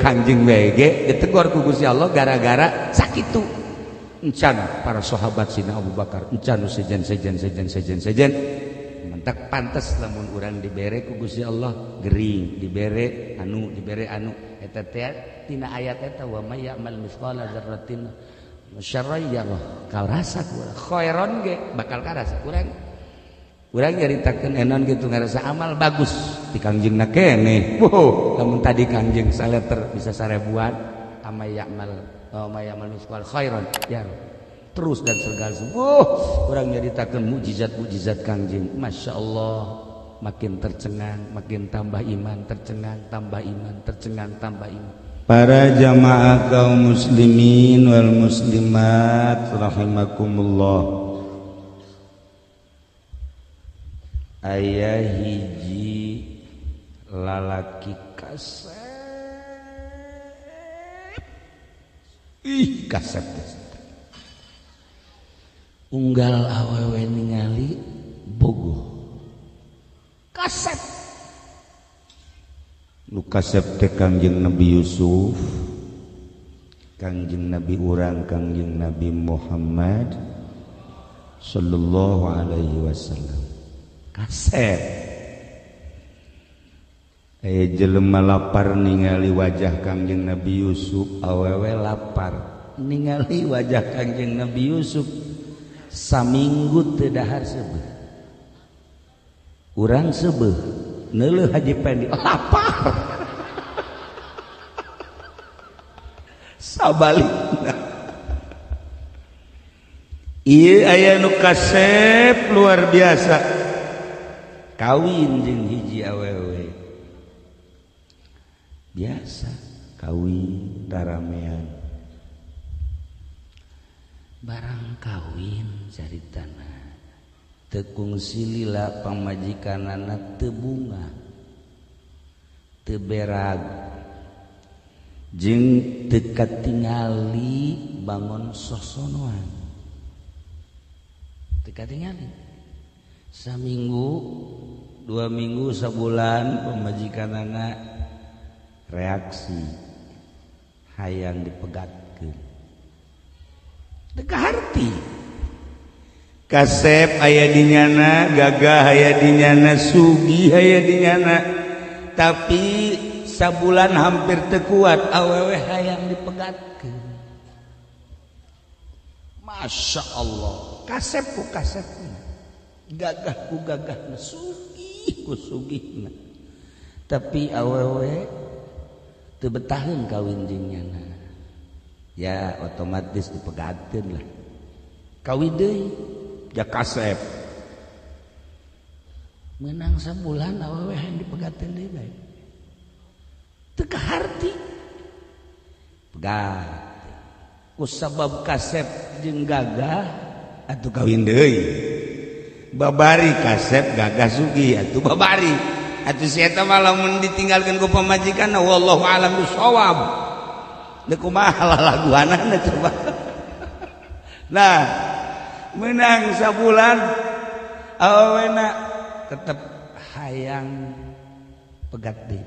Kangjeng bae ge ditegor ku Gusti Allah gara-gara sakitu. Encan para sahabat Sina Abu Bakar, encan sejen sejen sejen sejen sejen. Mentak pantes lamun urang dibere ku Gusti Allah gering, dibere anu, dibere anu eta teh tina ayat eta wa may ya'mal mithqala dzarratin syarran yarah. Karasa kurang khairon ge bakal karasa kurang. Urang nyaritakeun enon gitu ngarasa amal bagus di Kangjengna keneh. Wow, lamun tadi Kangjeng saleter bisa sarebuan ama ya'mal wa may ya'mal mithqala khairon yarah. Terus dan segala sebuah orang nyaritakeun mukjizat-mukjizat Kangjeng. Masya Allah, makin tercengang, makin tambah iman, tercengang, tambah iman, tercengang, tambah iman. Para jamaah kaum muslimin wal muslimat rahimakumullah. Aya hiji lalaki kasep. Ih, kasep. Unggal awewe ningali bogoh kasep. Nu kasep teh Kangjeng Nabi Yusuf, Kangjeng Nabi urang, Kangjeng Nabi Muhammad sallallahu alaihi wasallam. Kasep. Aya jelema lapar ningali wajah Kangjeng Nabi Yusuf, awewe lapar ningali wajah Kangjeng Nabi Yusuf. Saminggu teu dahar seubeuh. Urang seubeuh neuleuh Haji Pendi lapar. Sabalikna. Ieu aya nu kasep luar biasa. Kawin jeung hiji awewe. Biasa kawin daramean. Barang kawin caritana teu kungsi lila pamajikanana teu bunga teu berag jeung teu katingali bangun sosonoan teu katingali saminggu 2 minggu sabulan pamajikanana reaksi hayang dipegatkeun. Teu harti. Kasep aya di nyana, gagah aya di nyana, sugih aya di nyana. Tapi sabulan hampir teu kuat awewe hayang dipegatkeun. Masya Allah, kasep ku kasepna, gagah ku gagahna, sugih ku sugihna. Tapi awewe teu betaheun kawin jeung nyana. Ya otomatis dipegatkeun lah. Kawin deui ja kasep. Menang sabulan awewe hayang dipegatkeun deui bae. Teu kaharti. Pegat. Ku sabab kasep jeung gagah atuh kawin deui. Babari kasep gagah sugih atuh babari. Atuh si eta mah lamun ditinggalkeun ku pamajikanna wallahu alam bisawab. Deuk kumaha lalaguanana coba. Nah, menang sabulan awena tetep hayang pegat deui.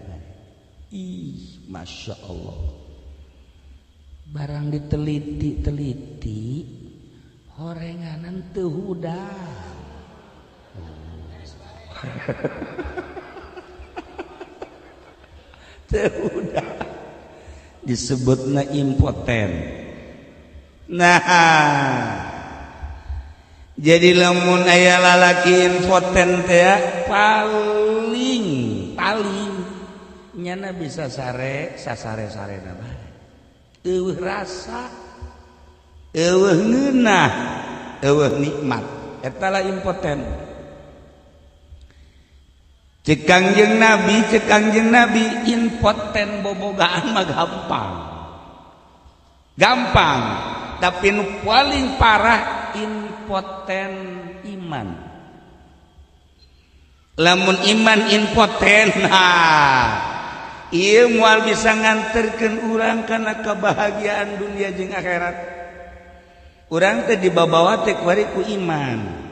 Ih, Masya Allah. Barang diteliti-teliti horenganan teu hudang. Teu hudang. Disebutna impoten. Nah, jadi lamun aya lalaki impoten teh paling paling nyana bisa sare sasare-sarena bae. Eueuh rasa, eueuh ngeunah, eueuh nikmat. Eta lah impoten. Cek Kangjeng Nabi, cek Kangjeng Nabi impoten bobogaan mah gampang. Gampang, tapi nu paling parah impoten iman. Lamun iman impoten, nah Ieu moal bisa nganterkeun urang kana kebahagiaan dunia jeung akhirat. Urang teh dibabawa teh kuari ku iman.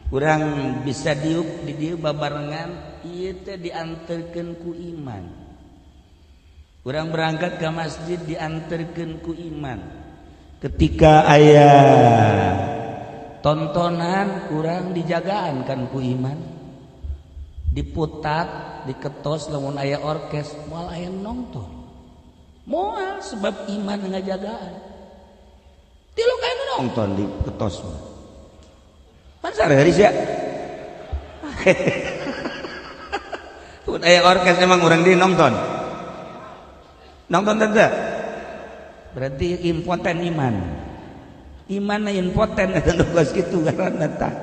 Urang bisa diuk di dieu babarengan ieu teh dianterkeun ku iman. Urang berangkat ke masjid dianterkeun ku iman. Ketika aya tontonan urang dijagaan kan ku iman. Diputat, diketos lamun aya orkes moal aya nonton. Moal sebab iman ngajagaan. Tilu aya nonton diketos. Pan sehari sia. Mun aya orkes emang urang di nonton. Nonton teu? Berarti impoten iman. Iman impoten eta nu geus kitu ngaranna tah.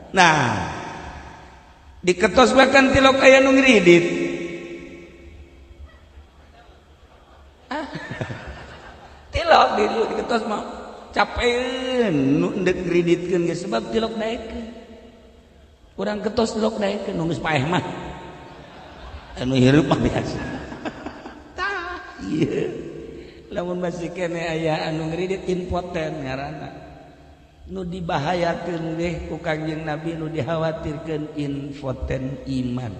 Nah, diketos bahkan tilok aya nu ngridit. Ah. Tilok di diketos mah capeun nu ndek ngriditkeun ge sebab tilok daekeun. Urang ketos tilok daekeun nu geus paeh mah. Anu hirup mah biasa. Tah ieu. Lamun masih kene aya anu ngridit impoten ngaranna. Nu dibahayakeun deh ku Kangjeng Nabi, nu dikhawatirkeun impoten iman.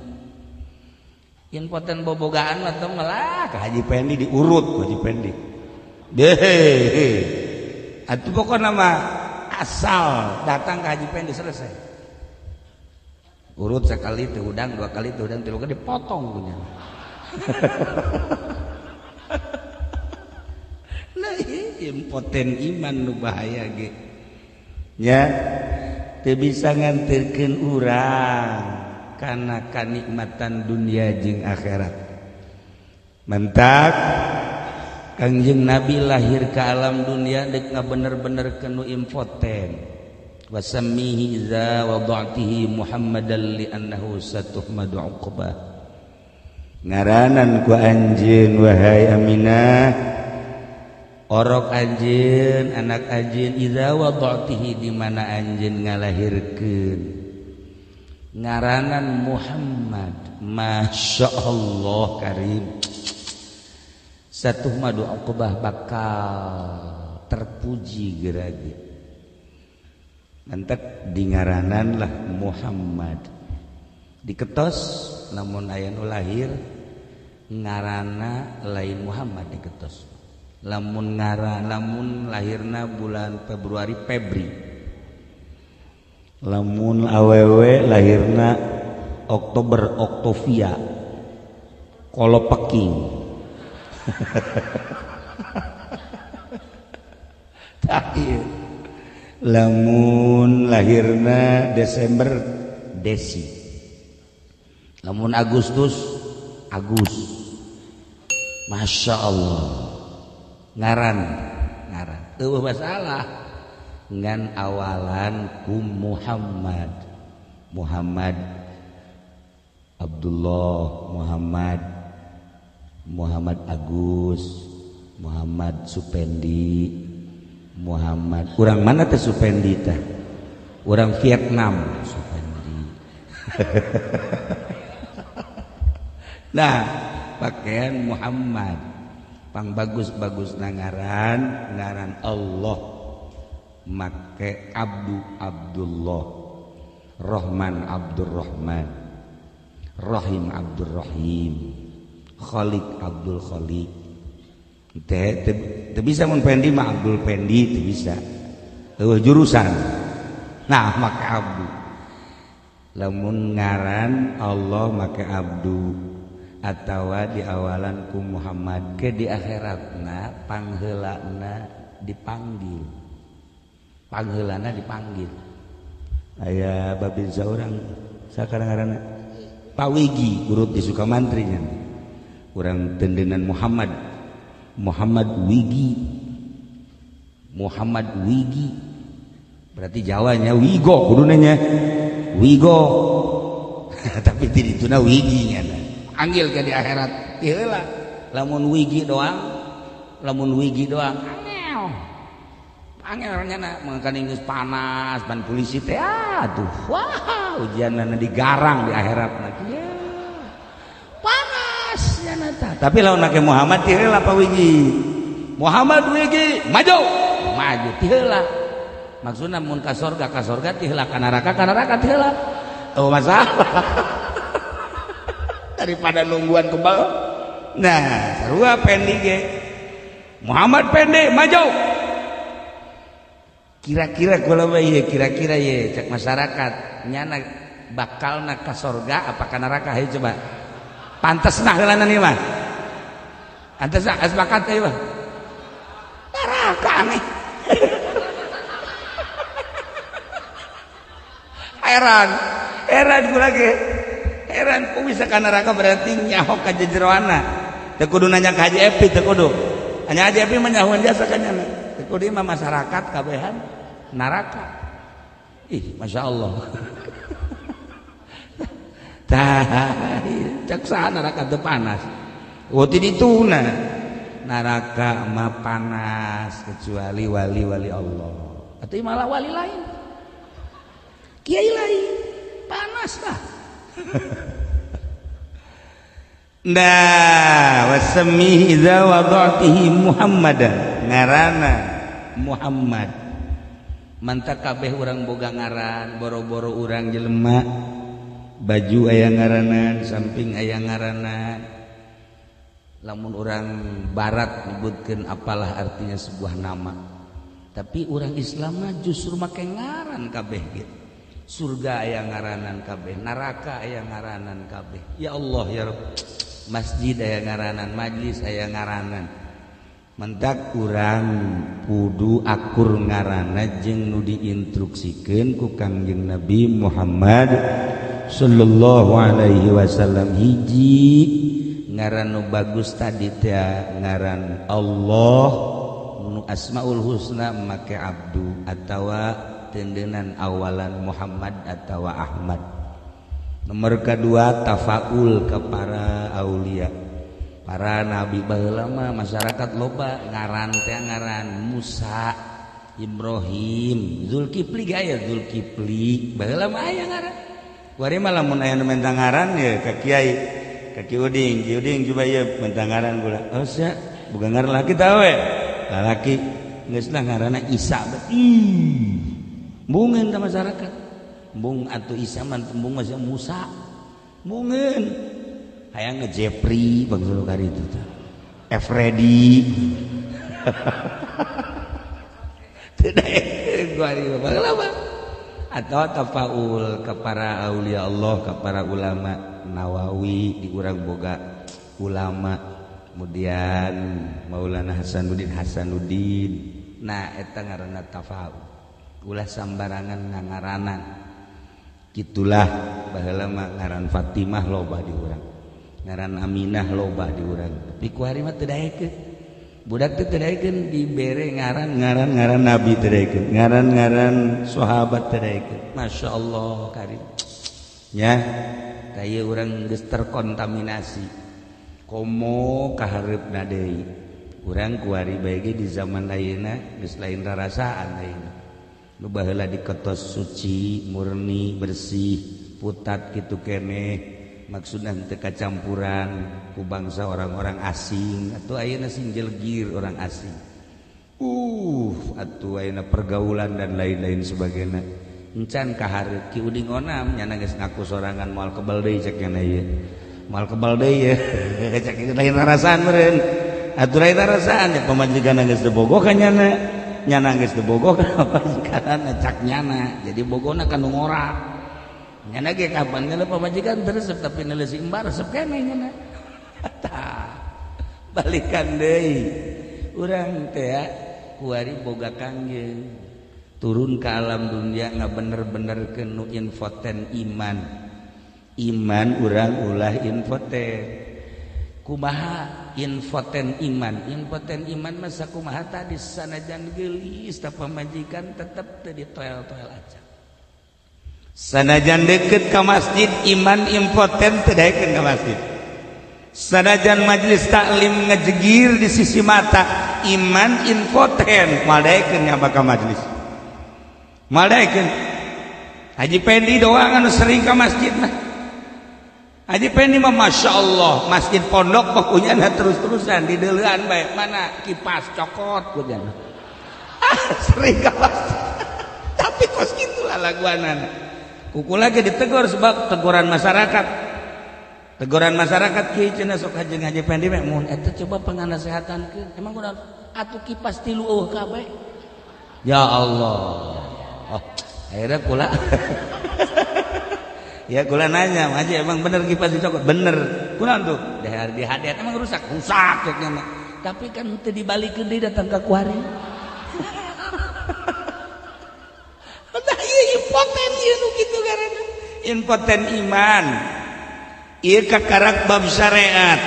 Impoten bobogaan mah teu malah ka Haji Pendi diurut ku Haji Pendi. Deh. Atuh pokona mah asal datang ke Haji Pendi selesai. Urut sekali teu udang, dua kali teu udang, tilu kali dipotong punya. Nah, impoten iman nu bahaya ge. Nya teu bisa nganterkeun urang kana kanikmatan dunia jeung akhirat. Mentak Kangjeng Nabi lahir ke alam dunia deuk ngabener-benerkeun nu impoten. Wasammihi iza wada'tihi Muhammadan li annahu satuhmadu uqbah. Ngaranan ku anjeun wahai Aminah, orok anjeun, anak anjeun, iza wada'tihi di mana anjeun ngalahirkeun. Ngaranan Muhammad, Masya Allah karim. Satuhmadu uqbah bakal terpuji gerage. Mantak di ngaranan lah Muhammad. Diketos namun aya nu lahir ngarana lain Muhammad diketos. Lamun ngaran lamun lahirna bulan Februari Febri. Lamun awewe lahirna Oktober Oktovia. Kolopeking. Tah ieu. Lamun lahirna Desember Desi. Lamun Agustus Agus. Masya Allah. Ngaran ngaran eueuh masalah ngan awalan ku Muhammad. Muhammad Abdullah, Muhammad Muhammad Agus, Muhammad Supendi, Muhammad. Urang mana teh Supendi teh? Urang Vietnam Supendi. Nah, pakaian Muhammad pang bagus-bagus ngaran ngaran Allah make Abdu Abdullah, Rahman Abdurrahman, Rahim Abdurrahim, Khalik Abdul Khalik. Teu bisa mun Pendi mah Abdul Pendi teu bisa. Eueuh jurusan. Nah, make Abdu. Lamun ngaran Allah make Abdu atawa diawalan ku Muhammad ke di akhiratna pangheulana dipanggil. Pangheulana dipanggil. Aya babin saurang sakarang ngaranna Pawigi urut di Sukamantri nya. Urang tendenan Muhammad, Muhammad Wigi, Muhammad Wigi, berarti Jawanya Wigo kuduna nya Wigo. Tapi ti dituna Wigi nya. Panggil ke di akhirat ti heula. Lamun Wigi doang, lamun Wigi doang angel. Angel nya na mangkana geus panas ban polisi teh aduh wah ujianna digarang di akhiratna kieu. Panas nya Eta tapi lamun make Muhammad ti heula Pak Wiji. Muhammad Wiji maju. Maju ti heula. Maksudna mun ka sorga ti heula, ka neraka ti heula. Oh masalah. Daripada nungguan kebal. Nah, sarua Pendi ge. Muhammad Pendi maju. Kira-kira kula mah ieu kira-kira ye cek masyarakat nyana bakalna ka sorga apa ka neraka hayu coba. Pantes nah heulana ieu mah. Pantes nah sepakat ieu mah. Neraka aneh. Heran, heran kula ge. Heran kok bisa ka neraka berarti nyaho ka jejeroana. Teu kudu nanya ka Haji Epi teu kudu. Hanya Haji Epi mah nyahoan jasa ka nyana. Teu kudu mah masyarakat kabehan neraka. Ih, Masya Allah. Tah, cek saha neraka teu panas. Oh ti dituna. Neraka mah panas kecuali wali-wali Allah. Atuh malah wali lain. Kiai lain panas lah. Nah, wasmi idza wada'tihi Muhammadan ngaranna Muhammad. Mantap kabeh urang boga ngaran, boro-boro urang jelema. Baju aya ngaranan, samping aya ngaranan. Lamun urang barat nyebutkeun apalah artinya sebuah nama. Tapi urang Islam mah justru make ngaran kabeh gitu. Surga aya ngaranan kabeh, neraka aya ngaranan kabeh. Ya Allah ya Rabb. Masjid aya ngaranan, majlis aya ngaranan. Mentak urang kudu akur ngaranna jeung nu diinstruksikeun ku Kangjeng Nabi Muhammad sallallahu alaihi wasallam. Hiji ngaran nu bagus tadi teh ngaran Allah nu Asmaul Husna make abdu atawa tendenan awalan Muhammad atawa Ahmad. Nomor kedua tafaul ke para aulia, para nabi. Baheula mah masyarakat loba ngaran teh ngaran Musa, Ibrahim, Zulkifli ge aya Zulkifli. Baheula mah aya ngaran. Kuari mah lamun aya nu menta ngaran ya ka kiai, ka Ki Uding, Ki Uding coba ieu menta ngaran kula. Oh sia, boga ngaran laki tah we. Lalaki geus lah ngaranna Isa. Ih. Mungen ka masyarakat. Mung atuh Isa mah embung masih Musa. Mungen. Hayang ngejepri bangsa nu karitu teh. Efredi. Teu daekeun kuari mah. Atau tafaul ke para aulia Allah, ke para ulama. Nawawi di urang boga ulama. Kemudian Maulana Hasanuddin Hasanuddin. Nah eta ngaranna tafaul. Ulah sambarangan ngangaranan. Gitulah baheula mah ngaran Fatimah loba di urang, ngaran Aminah loba di urang. Tapi kuari mah teu daekeun. Budak teh teu daekeun dibere ngaran-ngaran ngaran nabi teu daekeun, ngaran-ngaran sahabat teu daekeun. Masya Allah karim. Nya kaya urang geus terkontaminasi. Komo kahareupna deui. Urang kuari bae ge di zaman ayeuna geus lain rarasaan ayeuna. Nu baheula diketos suci, murni, bersih, putat kitu keneh, maksudna teu kacampuran ku bangsa orang-orang asing atuh ayeuna sing jelgir orang asing. Atuh ayeuna pergaulan dan lain-lain sebagainya. Encan kahareup Ki Uding onam nyana geus ngaku sorangan moal kebal deui cek nyana ieu. Moal kebal deui ye. Cek ieu lain rarasaan meureun. Atuh lain rarasaan ya pamajikan geus teu bogoh ka nyana. Nyana geus teu bogoh ka pamajikan cak nyana. Jadi bogona ka nu ngora. Nyana ge kapan geus pamajikan teu resep tapi neuleuh si embar resep keneh nyana. Tah. Balikan deui. Urang teh kuari boga kangjeng. Turun ke alam dunia ngabener-benerkeun nu infoten iman. Iman urang ulah infoten. Kumaha infoten iman? Infoten iman mah sakumaha tadi sanajan geulis ta pamajikan tetep teu ditoel-toel aja. Sanajan deket ka masjid iman impoten teu daekeun ka masjid. Sanajan majelis taklim ngejegir di sisi mata iman impoten moal daekeun nyaba ka majelis. Moal daekeun. Haji Pendi doang anu sering ka masjid mah. Haji Pendi mah Masya Allah masjid pondok pokoknya terus-terusan di deulean bae mana kipas cokot kunyana. Ah sering kawas. Tapi kos kitu lah laguanana. Kuku lagi ditegur sebab teguran masyarakat. Teguran masyarakat kieu cenah sok haji Haji Pendi mah mun eta coba panganasehatankeun. Emang kunaon? Atuh kipas tilu eueuh kabeh. Ya Allah. Oh, akhirnya kula ya kula nanya, Haji emang bener kipas dicokot? Bener. Kunaon tuh? Dahar di hadiah emang rusak? Rusak ceknya mah. Tapi kan teu dibalikeun deui datang ka kuari. Tah ieu impoten ieu nu kitu karena impoten iman. Ieu kakarak bab syariat.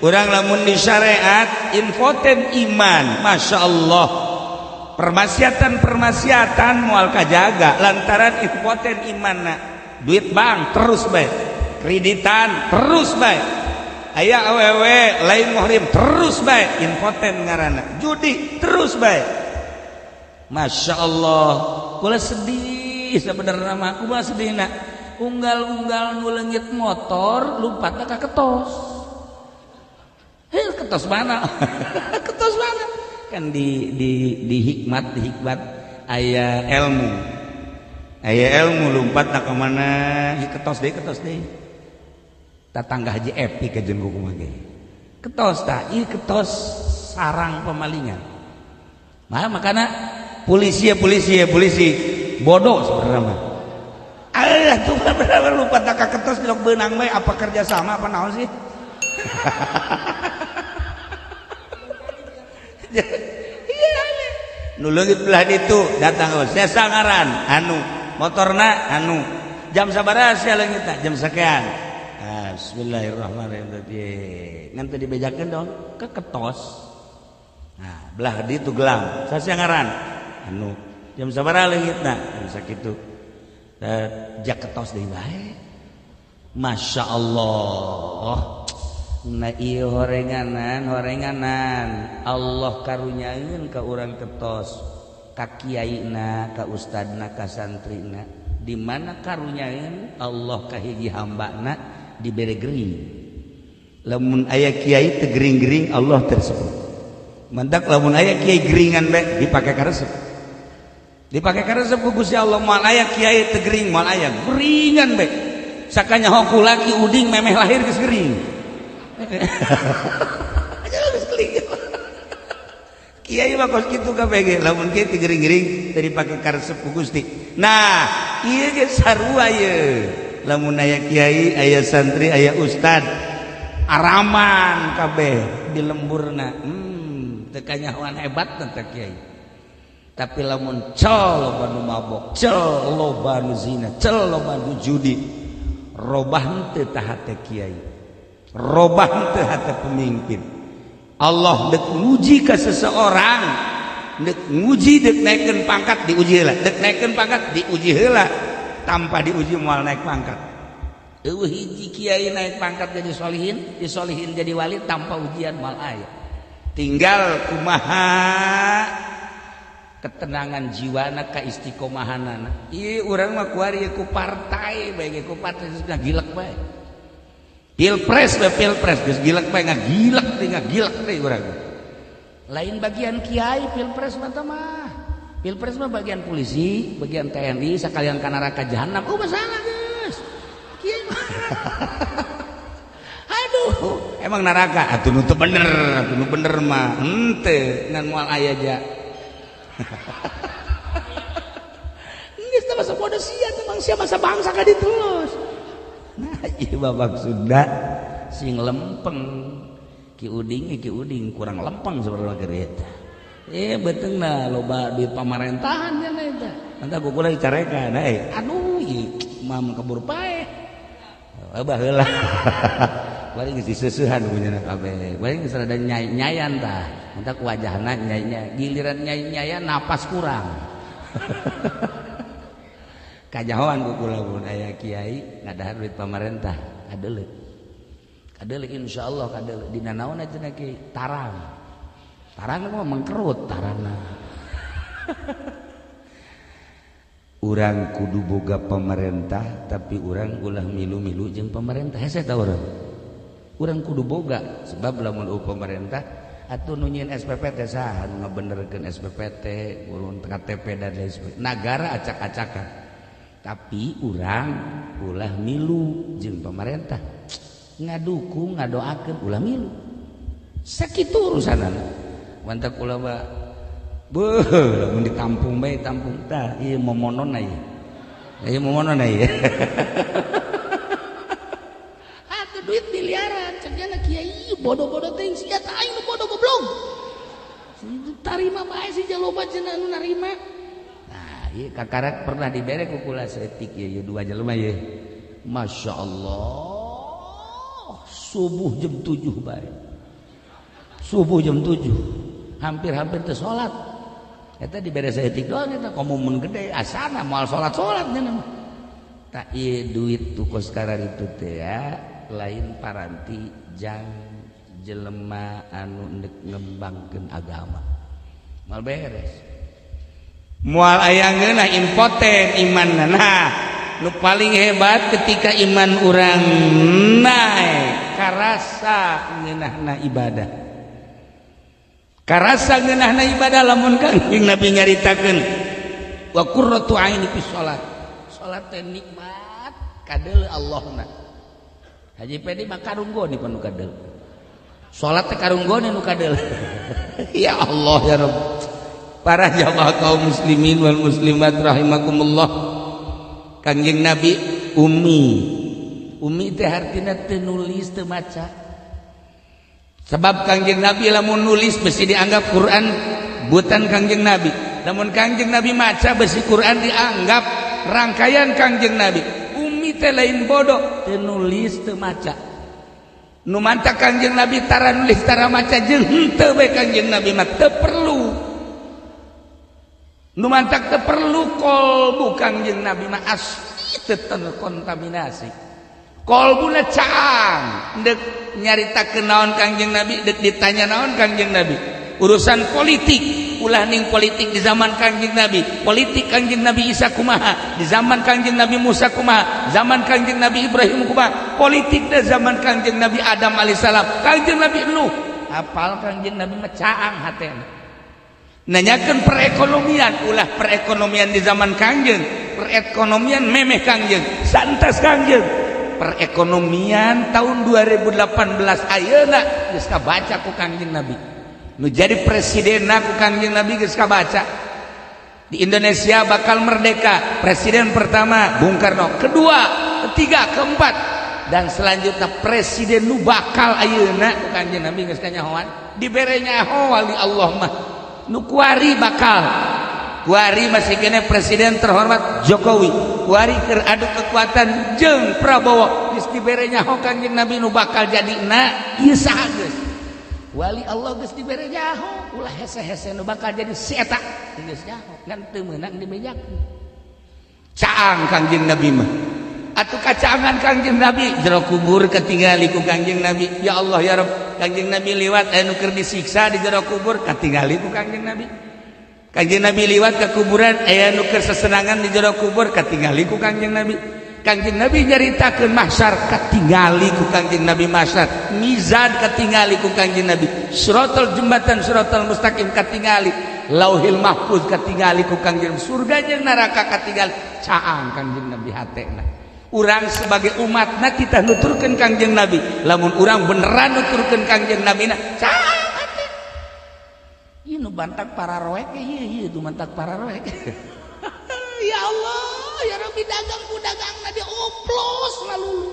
Urang lamun di syariat impoten iman, Masya Allah. Permaksiatan-permaksiatan moal kajaga lantaran impoten imanna. Duit bank terus bae, kreditan terus bae, aya awewe lain muhrim terus bae, impoten ngaranna, judi terus bae. Masya Allah, kula sedih sebenarnya mah, kumaha sedihna, unggal-unggal nu leungit motor lumpatna ka ketos. Heh, ketos mana? Ketos mana? Kan di hikmat, di hikmat aya ilmu. Aya ilmu lumpatna ka mana? Ketos deui, ketos deui. Tatangga Haji Epi ka jeung kumaha ge. Ketos tah, ieu ketos sarang pemalingan. Mah makana polisi ya polisi ya polisi bodoh sebenarnya mah. Allah tuh bener lupa tak ketos dilok beunang bae apa kerja sama apa naon sih? Iya nu leungit belah ditu datang saya sangaran anu motorna anu jam sabaraha sia leungitna jam sekian. Ah, bismillahirrahmanirrahim. Ngan teu dibejakeun dong ke ketos. Nah, belah ditu gelang. Sasia ngaran anu jam sabaraha leungitna jam sakitu. Jak ketos deui bae. Masya Allah. Nah ieu horenganan horenganan Allah karunyaeun ka urang ketos ka kiaina ka ustadna ka santrina di mana karunyaeun Allah ka hiji hambana dibere gering. Lamun aya kiai teu gering-gering Allah tersebut. Mantak lamun aya kiai geringan bae dipake karesep. Dipake karesep ku Gusti Allah moal aya kiai teu gering moal aya geringan bae. Sakanya hoku laki uding memeh lahir geus gering. Kiai mah kos kitu kabeh ge lamun kieu teu gering-gering teu dipake karesep ku Gusti. Nah, ieu ge sarua ieu. Lamun aya kiai, aya santri, aya ustad, araman kabeh di lemburna. Teu kanyahoan hebat teh kiai. Tapi lamun cel loba nu mabok, cel loba nu zina, cel loba nu judi, robah henteu tah hate kiai. Robah henteu hate pemimpin. Allah dek nguji ke seseorang, dek nguji dek naikkeun pangkat diuji heula, dek naikkeun pangkat diuji heula, tanpa diuji moal naik pangkat. Eueuh hiji kiai naik pangkat jadi solihin, disolihin jadi wali tanpa ujian moal aya. Tinggal kumaha ketenangan jiwana ka istiqomahanana. Ieu urang mah kuari ku partai bae ge ku partai geus gilek bae. Pilpres bae pilpres geus gilek bae ngagilek teh ngagilek teh urang. Lain bagian kiai pilpres mah teh mah. Pilpres mah bagian polisi, bagian TNI sakalian ka neraka jahanam. Oh masalah geus. Kiai mah. Aduh, emang neraka atuh nu teu bener, atuh nu bener mah henteu ngan moal aya ja. Geus teh masa bodoh sia teh mangsia masa bangsa ka ditu terus. Nah, ieu babak Sunda sing lempeng. Ki Uding Ki Uding kurang lempeng sebenarnya keur eta. Beuteungna loba duit pamarentahan nya eta. Mantap ku kula dicarekan aduh ieu mah keburu paeh. Baheula. Bari geus diseusehan punya kabeh. Bari geus rada nyai-nyayan tah. Mantak wajahna nyai-nyai. Giliran nyai-nyayan napas kurang. Kajahoan ku kula mun aya kiai ngadahar duit pamarentah kadeuleu. Kadeuleu insyaallah kadeuleu dina naon cenah ki tarang. Tarang mah mengkerut tarangna. Urang kudu boga pemerintah, tapi urang ulah milu-milu jeung pemerintah. Hese tah urang. Urang kudu boga, sebab lamun pemerintah atuh nu nyieun SPPT saha, nu ngabenerkeun SPPT, urun KTP dan lain sebagainya. Nagara acak-acakan. Tapi urang ulah milu jeung pemerintah. Ngadukung, ngadoakeun, ulah milu. Sakitu urusanana. Mantak ulah mah beuh lamun ditampung bae tampung tah ieu momononna ieu. Ieu momononna ieu. Atuh duit miliaran cek nya kiai bodoh-bodoh teuing sia tah, aing nu bodoh goblok. Tarima bae si jaloba cenah nu narima. Nah, ieu kakarak pernah dibere ku kula saeutik ieu dua jelema ieu. Masya Allah, subuh jam 7 bae. Subuh jam 7 hampir-hampir teu salat. Eta dibere saeutik doang eta komo mun gede asana moal salat-salat nya mah. Tak ieu duit tu kos itu teh ya lain paranti jang jelema anu ndek ngembangkeun agama. Moal beres. Moal aya ngeunah impoten imanna. Nah, nu paling hebat ketika iman urang naik karasa ngeunahna ibadah. Karasa ngeunahna ibadah lamun Kangjeng Nabi nyaritakeun wa qurratu aini fi salat. Salat teh nikmat kadeuleu Allahna. Haji Pedi mah karunggone panu kadeuleu. Salat teh karunggone nu kadeuleu. Ya Allah ya Rabb. Para jamaah kaum muslimin wal muslimat rahimakumullah. Kangjeng Nabi ummi. Ummi teh hartina teu nulis teu maca. Sebab Kangjeng Nabi lamun nulis besi dianggap Quran buatan Kangjeng Nabi. Lamun Kangjeng Nabi maca besi Quran dianggap rangkaian Kangjeng Nabi. Ummi teh lain bodoh, teu nulis teu maca. Nu mantak Kangjeng Nabi tara nulis tara maca jeung henteu bae Kangjeng Nabi mah teu perlu. Nu mantak teu perlu kolbu Kangjeng Nabi mah asli teu terkontaminasi. Kolbuna caang dek nyaritakeun naon Kangjeng Nabi, dek ditanya naon Kangjeng Nabi. Urusan politik ulah ning politik di zaman Kangjeng Nabi, politik Kangjeng Nabi Isa kumaha, di zaman Kangjeng Nabi Musa kumaha, zaman Kangjeng Nabi Ibrahim kumaha, politik di zaman Kangjeng Nabi Adam alaihissalam, Kangjeng Nabi Nuh, apal Kangjeng Nabi mah caang hatena. Nanyakeun perekonomian, ulah perekonomian di zaman Kangjeng, perekonomian memeh Kangjeng, santas Kangjeng. Perekonomian tahun 2018 ayeuna geus kabaca ku Kangjeng Nabi. Nu jadi presiden ku Kangjeng Nabi geus kabaca. Di Indonesia bakal merdeka, presiden pertama Bung Karno, kedua, ketiga, keempat, dan selanjutnya presiden nu bakal ayeuna ku Kangjeng Nabi geus kanyahoan. Dibere nyaho wali Allah mah. Nu kuari bakal kuari masih kene presiden terhormat Jokowi, kuari keur adu kekuatan jeung Prabowo, geus dibere nyaho Kangjeng Nabi nu bakal jadi na ieu saha geus. Wali Allah geus dibere nyaho, ulah hese-hese nu bakal jadi si eta geus nyaho, ngan teu meunang dibejakeun. Caang Kangjeng Nabi mah. Atuh kacaangan Kangjeng Nabi jero kubur katingali ku Kangjeng Nabi. Ya Allah ya Rabb, Kangjeng Nabi liwat anu keur disiksa di jero kubur katingali ku Kangjeng Nabi. Kangjeng Nabi liwat ke kuburan aya nu keur sesenangan di jero kubur katingali ku Kangjeng Nabi. Kangjeng Nabi nyaritakeun mahsyar katingali ku Kangjeng Nabi mahsyar, mizan katingali ku Kangjeng Nabi, siratal jembatan siratal mustaqim katingali, lauhil mahfuz katingali ku Kangjeng, surga jeung neraka katingali. Caang Kangjeng Nabi hatena. Urang sebagai umatna kita nuturkeun Kangjeng Nabi, lamun urang beneran nuturkeun Kangjeng Nabi na caang hate. Ieu nu bantak para roek ieu ieu nu mantak para roek. Ya Allah ya Rabbi, dagang ku dagang na dioplos ngalulu.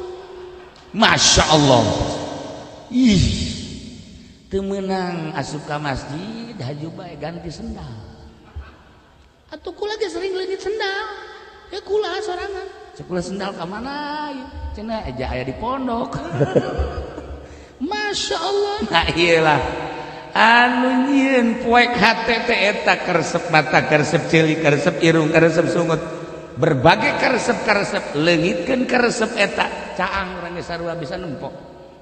Masya Allah. Ih, teu meunang asup ka masjid haju bae ganti sendal. Atuh kula ge sering leungit sendal. Ya kula sorangan. Sekolah sendal ka mana ieu? Cenah aja aya di pondok. Masya Allah. Nah iyalah. Anu nyieun poek hate teh eta karesep mata, karesep ceuli, karesep irung, karesep sungut. Berbagai karesep-karesep leungitkeun karesep eta caang urang geus sarua bisa nempo.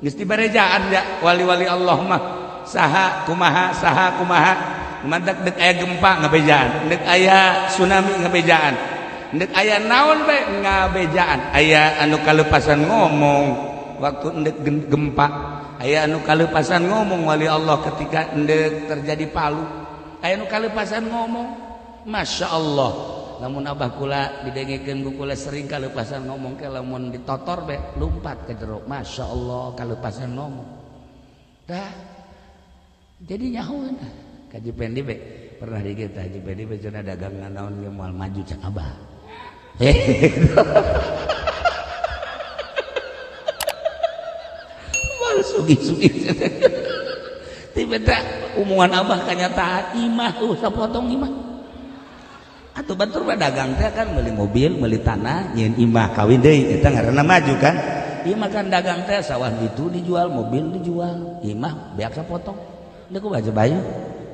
Geus dibarejaan ya wali-wali Allah mah saha kumaha saha kumaha. Mantak dek aya gempa ngabejaan, dek aya tsunami ngabejaan. Ndek aya naon bae ngabejaan, aya anu kalepasan ngomong waktu ndek gempa, aya anu kalepasan ngomong wali Allah ketika ndek terjadi palu, aya anu kalepasan ngomong. Masya Allah, lamun abah kula didengekeun ku kula sering kalepasan ngomong ke lamun ditotor be lompat ke jero. Masya Allah kalepasan ngomong. Dah jadi nyahoeun ka Haji Pendi be pernah di kita Haji Pendi be cenah dagangan naon ge moal maju cak abah. Moal sugih-sugih. Tiba omongan abah kanyataan imah sapotong imah. Atau batur mah dagang teh kan beli mobil, beli tanah, nyieun imah kawin deui eta ngaranna maju kan. Imah kan dagang teh sawah itu dijual, mobil dijual, imah beak sapotong. Deuk baca bayu.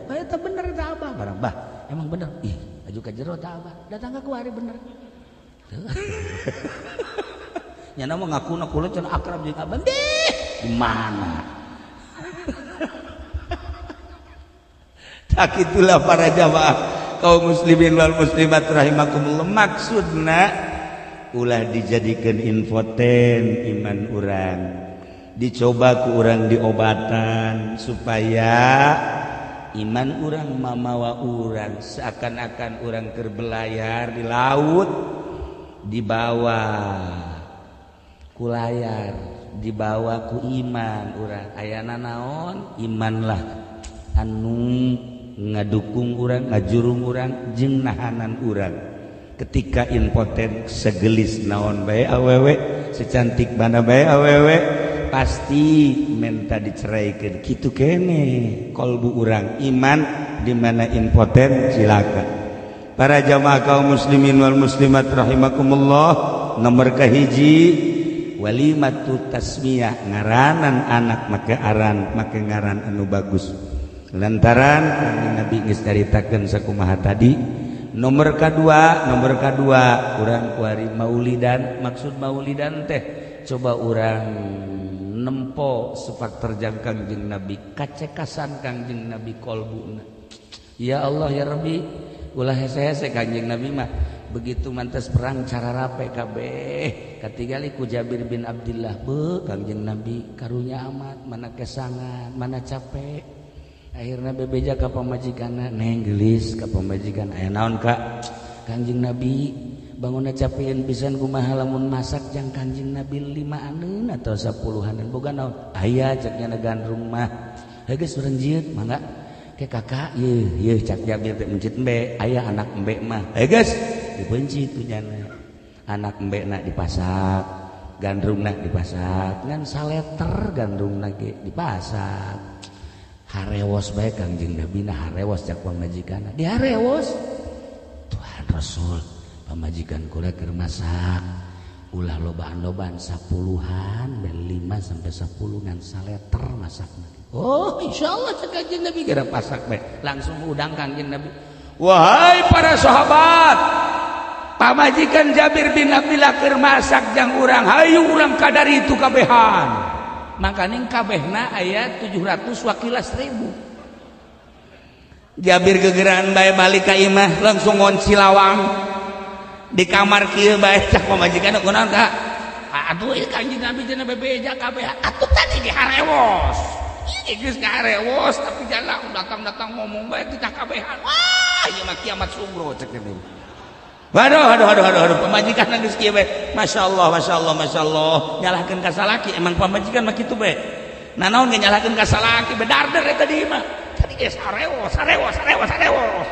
Bae eta bener eta abah barang bah. Emang bener. Ih, aju ka jero ta abah. Datang ka kuari bener. Nyana mah ngakuna kula cenah akrab jeung abah. Deh, di mana? Tak itulah para jamaah kaum muslimin wal muslimat rahimakumullah, maksudna ulah dijadikan infoten iman urang, dicoba ku urang diobatan supaya iman urang mamawa urang seakan-akan urang keur belayar di laut, dibawa ku layar, dibawa ku iman urang. Ayana naon? Imanlah anu ngadukung urang, ngajurung urang jeung nahanan urang ketika impoten. Segelis naon bae awewe, secantik mana bae awewe, pasti menta diceraikan. Kitu kene kolbu urang, iman di mana impoten cilaka. Para jamaah kaum muslimin wal muslimat rahimakumullah, nomor kahiji walimatu tasmiyah, ngaranan anak make aran, make ngaran anu bagus lantaran Nabi geus caritakeun sakumaha tadi. Nomor kedua, nomor kedua urang kuari maulidan. Maksud maulidan teh coba urang nempo sepak terjang Kangjeng Nabi, kacekasan Kangjeng Nabi kolbuna. Ya Allah ya Rabbi, ulah hese-hese Kangjeng Nabi mah begitu mantas perang cara rape kabeh. Katingali ku Jabir bin Abdullah, be Kangjeng Nabi karunya amat, mana kesangan, mana capek. Akhirnya bebeja ka pamajikanna, neng gelis ka pamajikan, aya naon kak? Kangjeng Nabi bangunna capean pisan, kumaha lamun masak jang Kangjeng Nabi 5-aneun atau 10-aneun boga naon? Aya cek nya gandrung mah. Heuh geus urang jieut mangga. Ke kakak yeuh yeuh cak Jabir teh mencit embe, aya anak embe mah. Heuh geus dipencit ku nyana. Anak embe na dipasak, gandrungna dipasak, ngan saleter gandrungna ge dipasak. Harewos bae Kangjeng Nabi na harewos cak pamajikanna. Diharewos. Tuhan Rasul, pamajikan kula keur masak ulah lobaan-lobaan 10-an dan 5 sampai 10 ngan saleter masakna. Oh, insyaallah cek Kangjeng Nabi gara pasak bae. Langsung udang Kangjeng Nabi. Wahai para sahabat, pamajikan Jabir bin Abdullah keur masak jang urang, hayu urang kadar itu kabehan. Makaning kabehna aya 700 wakila 1000. Jabir gegeran bae balik ka imah langsung ngonci lawang di kamar kieu bae cak pamajikan kunaon kak? Aduh ieu Kangjeng Nabi cenah bebeja kabeh. Atuh tadi di harewos. Ieu geus kaharewos tapi jalan datang-datang ngomong bae kita kabehan. Wah, ieu mah kiamat sugro cek teh. Waduh, aduh, aduh, aduh, aduh, pamajikan geus kieu bae. Masyaallah, masyaallah, masyaallah. Nyalahkeun ka salaki, emang pamajikan mah kitu bae. Nah naon ge nyalahkeun ka salaki, bedarder eta di mah. Tadi geus harewos, harewos, harewos, harewos.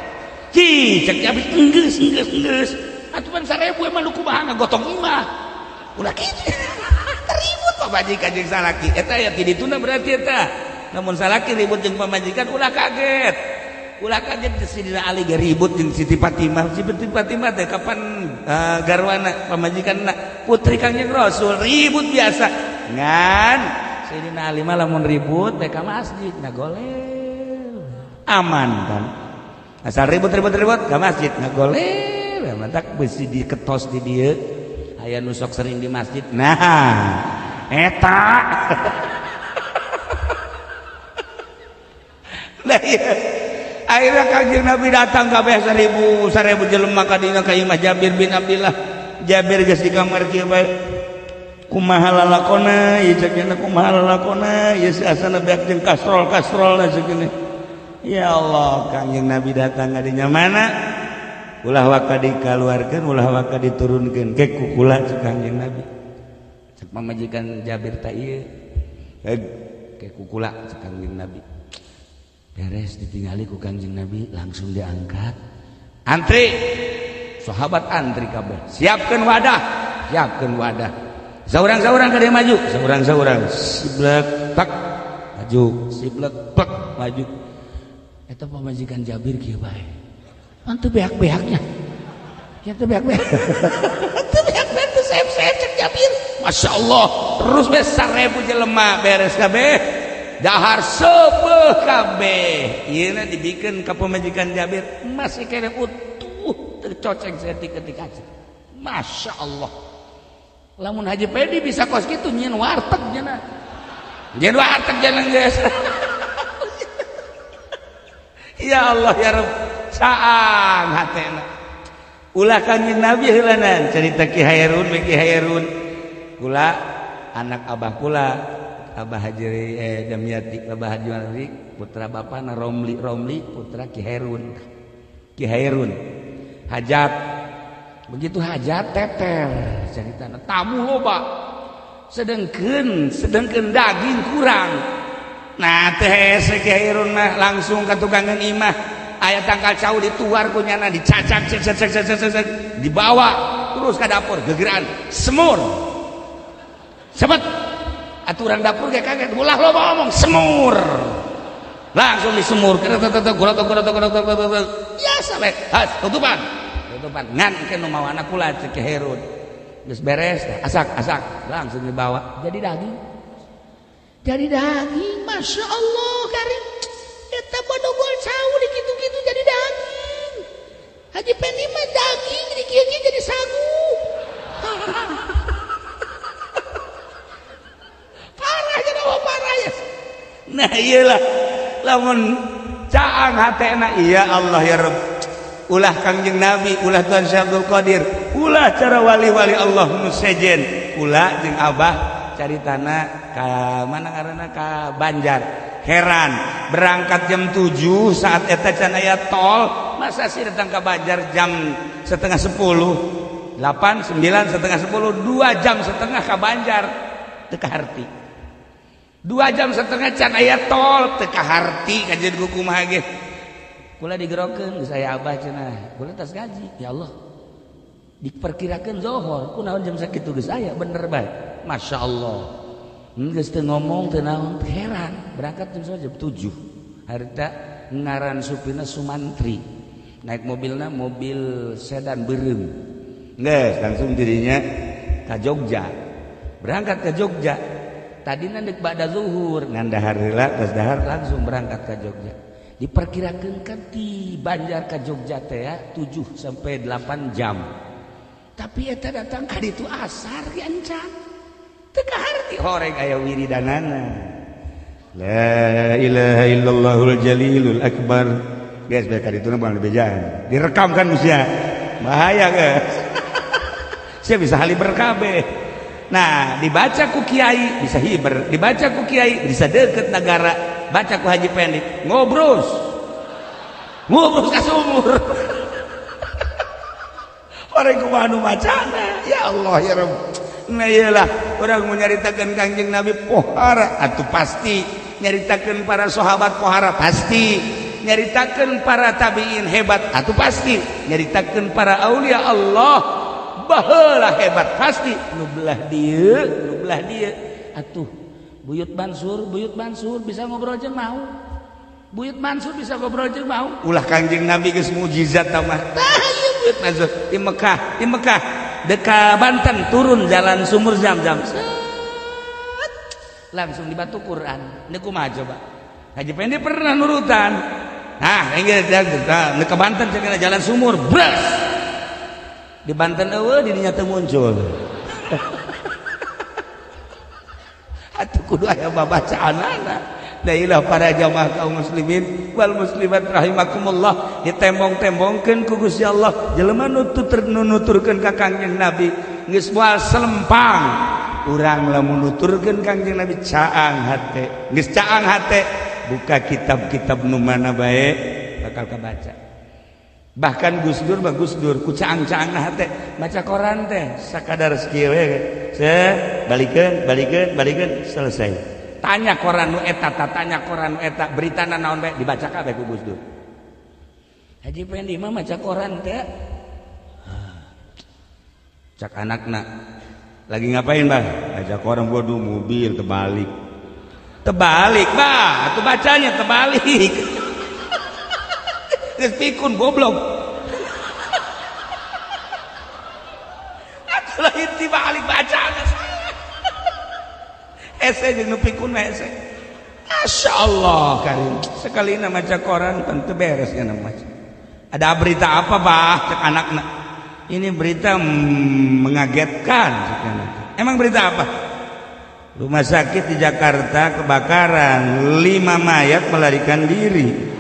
Ci, cek habis enggeus, enggeus, enggeus. Atuh pan 1000 emang nu kumaha ngagotong imah. Ulah kitu. Ribut pamajikan jeung salaki. Eta ya ti dituna berarti eta. Lamun salaki ribut jeung pamajikan ulah kaget. Ulah kaget Sidina Ali ge ribut jeung Siti Fatimah. Siti Fatimah teh kapan garwana pamajikanna putri Kangjeng Rasul ribut biasa. Ngan Sidina Ali mah lamun ribut teh ka masjid ngagolel. Aman kan. Asal ribut-ribut-ribut ka masjid ngagolel. Mantak besi diketos di dieu. Aya nu sok sering di masjid. Nah, eta. Nah, iya. Akhirnya Kangjeng Nabi datang kabeh 1000 1000 jelema ka dina ka imah Jabir bin Abdillah. Jabir geus di kamar kieu bae. Kumaha lalakona ieu cek nya, kumaha lalakona ieu, si asana beak jeung kastrol-kastrolna cek. Ya Allah, Kangjeng Nabi datang ka dinya, mana ulah waka dikaluarkeun, ulah waka diturunkeun ke kukula cek Kangjeng Nabi. Cek pamajikan Jabir, "Ta ieu ke kukula," cek Kangjeng Nabi. Beres ditinggali ku Kangjeng Nabi, langsung diangkat. Antri, sahabat antri kabeh, siapkan wadah, siapkan wadah. Saurang-saurang ka maju, saurang-saurang, siblek tak maju, siblek pak maju. Eta pamajikan Jabir kieu bae, "Mantu beak-beaknya ya teu beak-beak, teu beak-beak, teu seep-seep," cek Jabir. Masya Allah, terus beres 1000 jelema beres kabeh, dahar seubeuh kabeh. Ieu dibikeun ka pamajikan Jabir, masih kene utuh, tercoceng saeutik ketika. Masya Allah, lamun Haji Pedi bisa kos kitu, nyieun warteg cenah, nyieun warteg cenah geus. Ya Allah ya Rabb, caang hatena. Ulah Kanjeng Nabi heulanan, cerita Ki Hairun, Ki Hairun kula, anak abah kula, Abah Haji Damiati, Abah Haji Malik, putra bapana Romli, Romli putra Ki Hairun. Ki Hairun hajat, begitu hajat teter cerita, tamu loba, sedengkeun daging kurang. Nah, teh hese Ki Hairun mah, langsung ka tukangan imah, aya tangkal cau, dituar ku nyana, dicacak cek cek cek cek cek, dibawa terus ke dapur, gegeran semur cepet. Aturan dapur kayak kaget, "Ulah lo ngomong, semur." Langsung disemur, biasa bae, has tutupan tutupan ngan ke nu mawana kula, cek Herun. Geus beres, asak asak, langsung dibawa, jadi daging, jadi daging. Masya Allah karim, eta bodogol cau di kitu-kitu jadi daging. Haji Pendi mah daging di kieu jadi sagu. Parah jadi parah ya. Nah, iyalah, lamun caang hatena, iya Allah ya Rabb. Ulah Kangjeng Nabi, ulah Tuhan Syekh Abdul Qadir, ulah cara wali-wali Allah nu sejen. Kula jeung Abah cari tanah ka mana karena ka Banjar. Heran, berangkat jam 7, saat eta can aya tol, masa sih datang ke Banjar jam setengah 10, 8, 9, setengah 10, 2,5 jam ke Banjar, teu kaharti. 2,5 jam can aya tol, teu kaharti kajian ku kumaha ge. Kula digerokeun geus aya Abah cenah, kula tas gaji, ya Allah. Diperkirakan zohor, kunaon jam sakitu geus aya, bener bae. Masya Allah. Geus teu ngomong teu naon, heran, berangkat jam jam 7. Harita ngaran supirna Sumantri. Naik mobilna mobil sedan beureum. Geus langsung dirinya ka Jogja. Berangkat ke Jogja. Tadina deuk ba'da zuhur, ngan dahar heula, geus dahar langsung berangkat ke Jogja. Diperkirakan kan di Banjar ke Jogja teh ya 7 sampai 8 jam. Tapi eta datang ka ditu asar encan. Teu kaharti, horeng aya wiridanana. La ilaha illallahul jalilul akbar. Guys, bae ka ditu mah bejaan. Direkam kan usia. Bahaya guys. Saya bisa haliber kabeh. Nah, dibaca ku kiai bisa hiber, dibaca ku kiai bisa deket negara, baca ku Haji Pendi ngobrus. Ngobrus ka sumur. Orang kumaha nu macana? Ya Allah ya Rabb. Nah, iyalah, orang mau nyaritakeun Kangjeng Nabi pohara atuh pasti, nyaritakeun para sahabat pohara pasti, nyaritakeun para tabiin hebat atuh pasti, nyaritakeun para aulia Allah baheula hebat pasti. Nu belah dieu, nu belah dieu atuh Buyut Mansur, Buyut Mansur bisa ngobrol jeung mau. Buyut Mansur bisa ngobrol jeung mau. Ulah Kangjeng Nabi geus mukjizat tah mah. Tah ieu Buyut Mansur di Mekah, di Mekah deka Banten turun jalan sumur Zam-Zam. Langsung di batu Quran. Ini kumaha coba? Haji Pendi pernah nurutan. Nah, ini ke Banten cenah jalan sumur, bres. Di Banten eueuh, di dinya teu muncul. Atuh kudu aya babacaanana. Dailah para jamaah kaum muslimin wal muslimat rahimakumullah, ditembong-tembongkeun ku Gusti Allah jelema nu nuturkeun ka Kangjeng Nabi geus moal selempang. Urang lamun nuturkeun Kangjeng Nabi caang hate, geus caang hate, buka kitab-kitab nu mana bae bakal kabaca. Bahkan Gus Dur mah Gus Dur ku caang-caangna hate maca koran teh sakadar sakieu we, se balikeun balikeun balikeun selesai. Tanya koran nu eta, tanya koran nu eta, beritana naon bae dibaca kabeh ku Gus Dur. Haji Pendi mah maca koran teh. Cak anakna lagi ngapain, Bah? Baca koran. Waduh, mobil terbalik. Terbalik, Bah, atuh bacanya terbalik. Geus pikun goblok. Atuh lain tibalik baca. Hese jeung nu pikun mah hese. Masya Allah karim. Sekalina maca koran tentu beres ya maca. Ada berita apa, Bah? Cek anakna. Ini berita mengagetkan. Emang berita apa? Rumah sakit di Jakarta kebakaran, 5 mayat melarikan diri.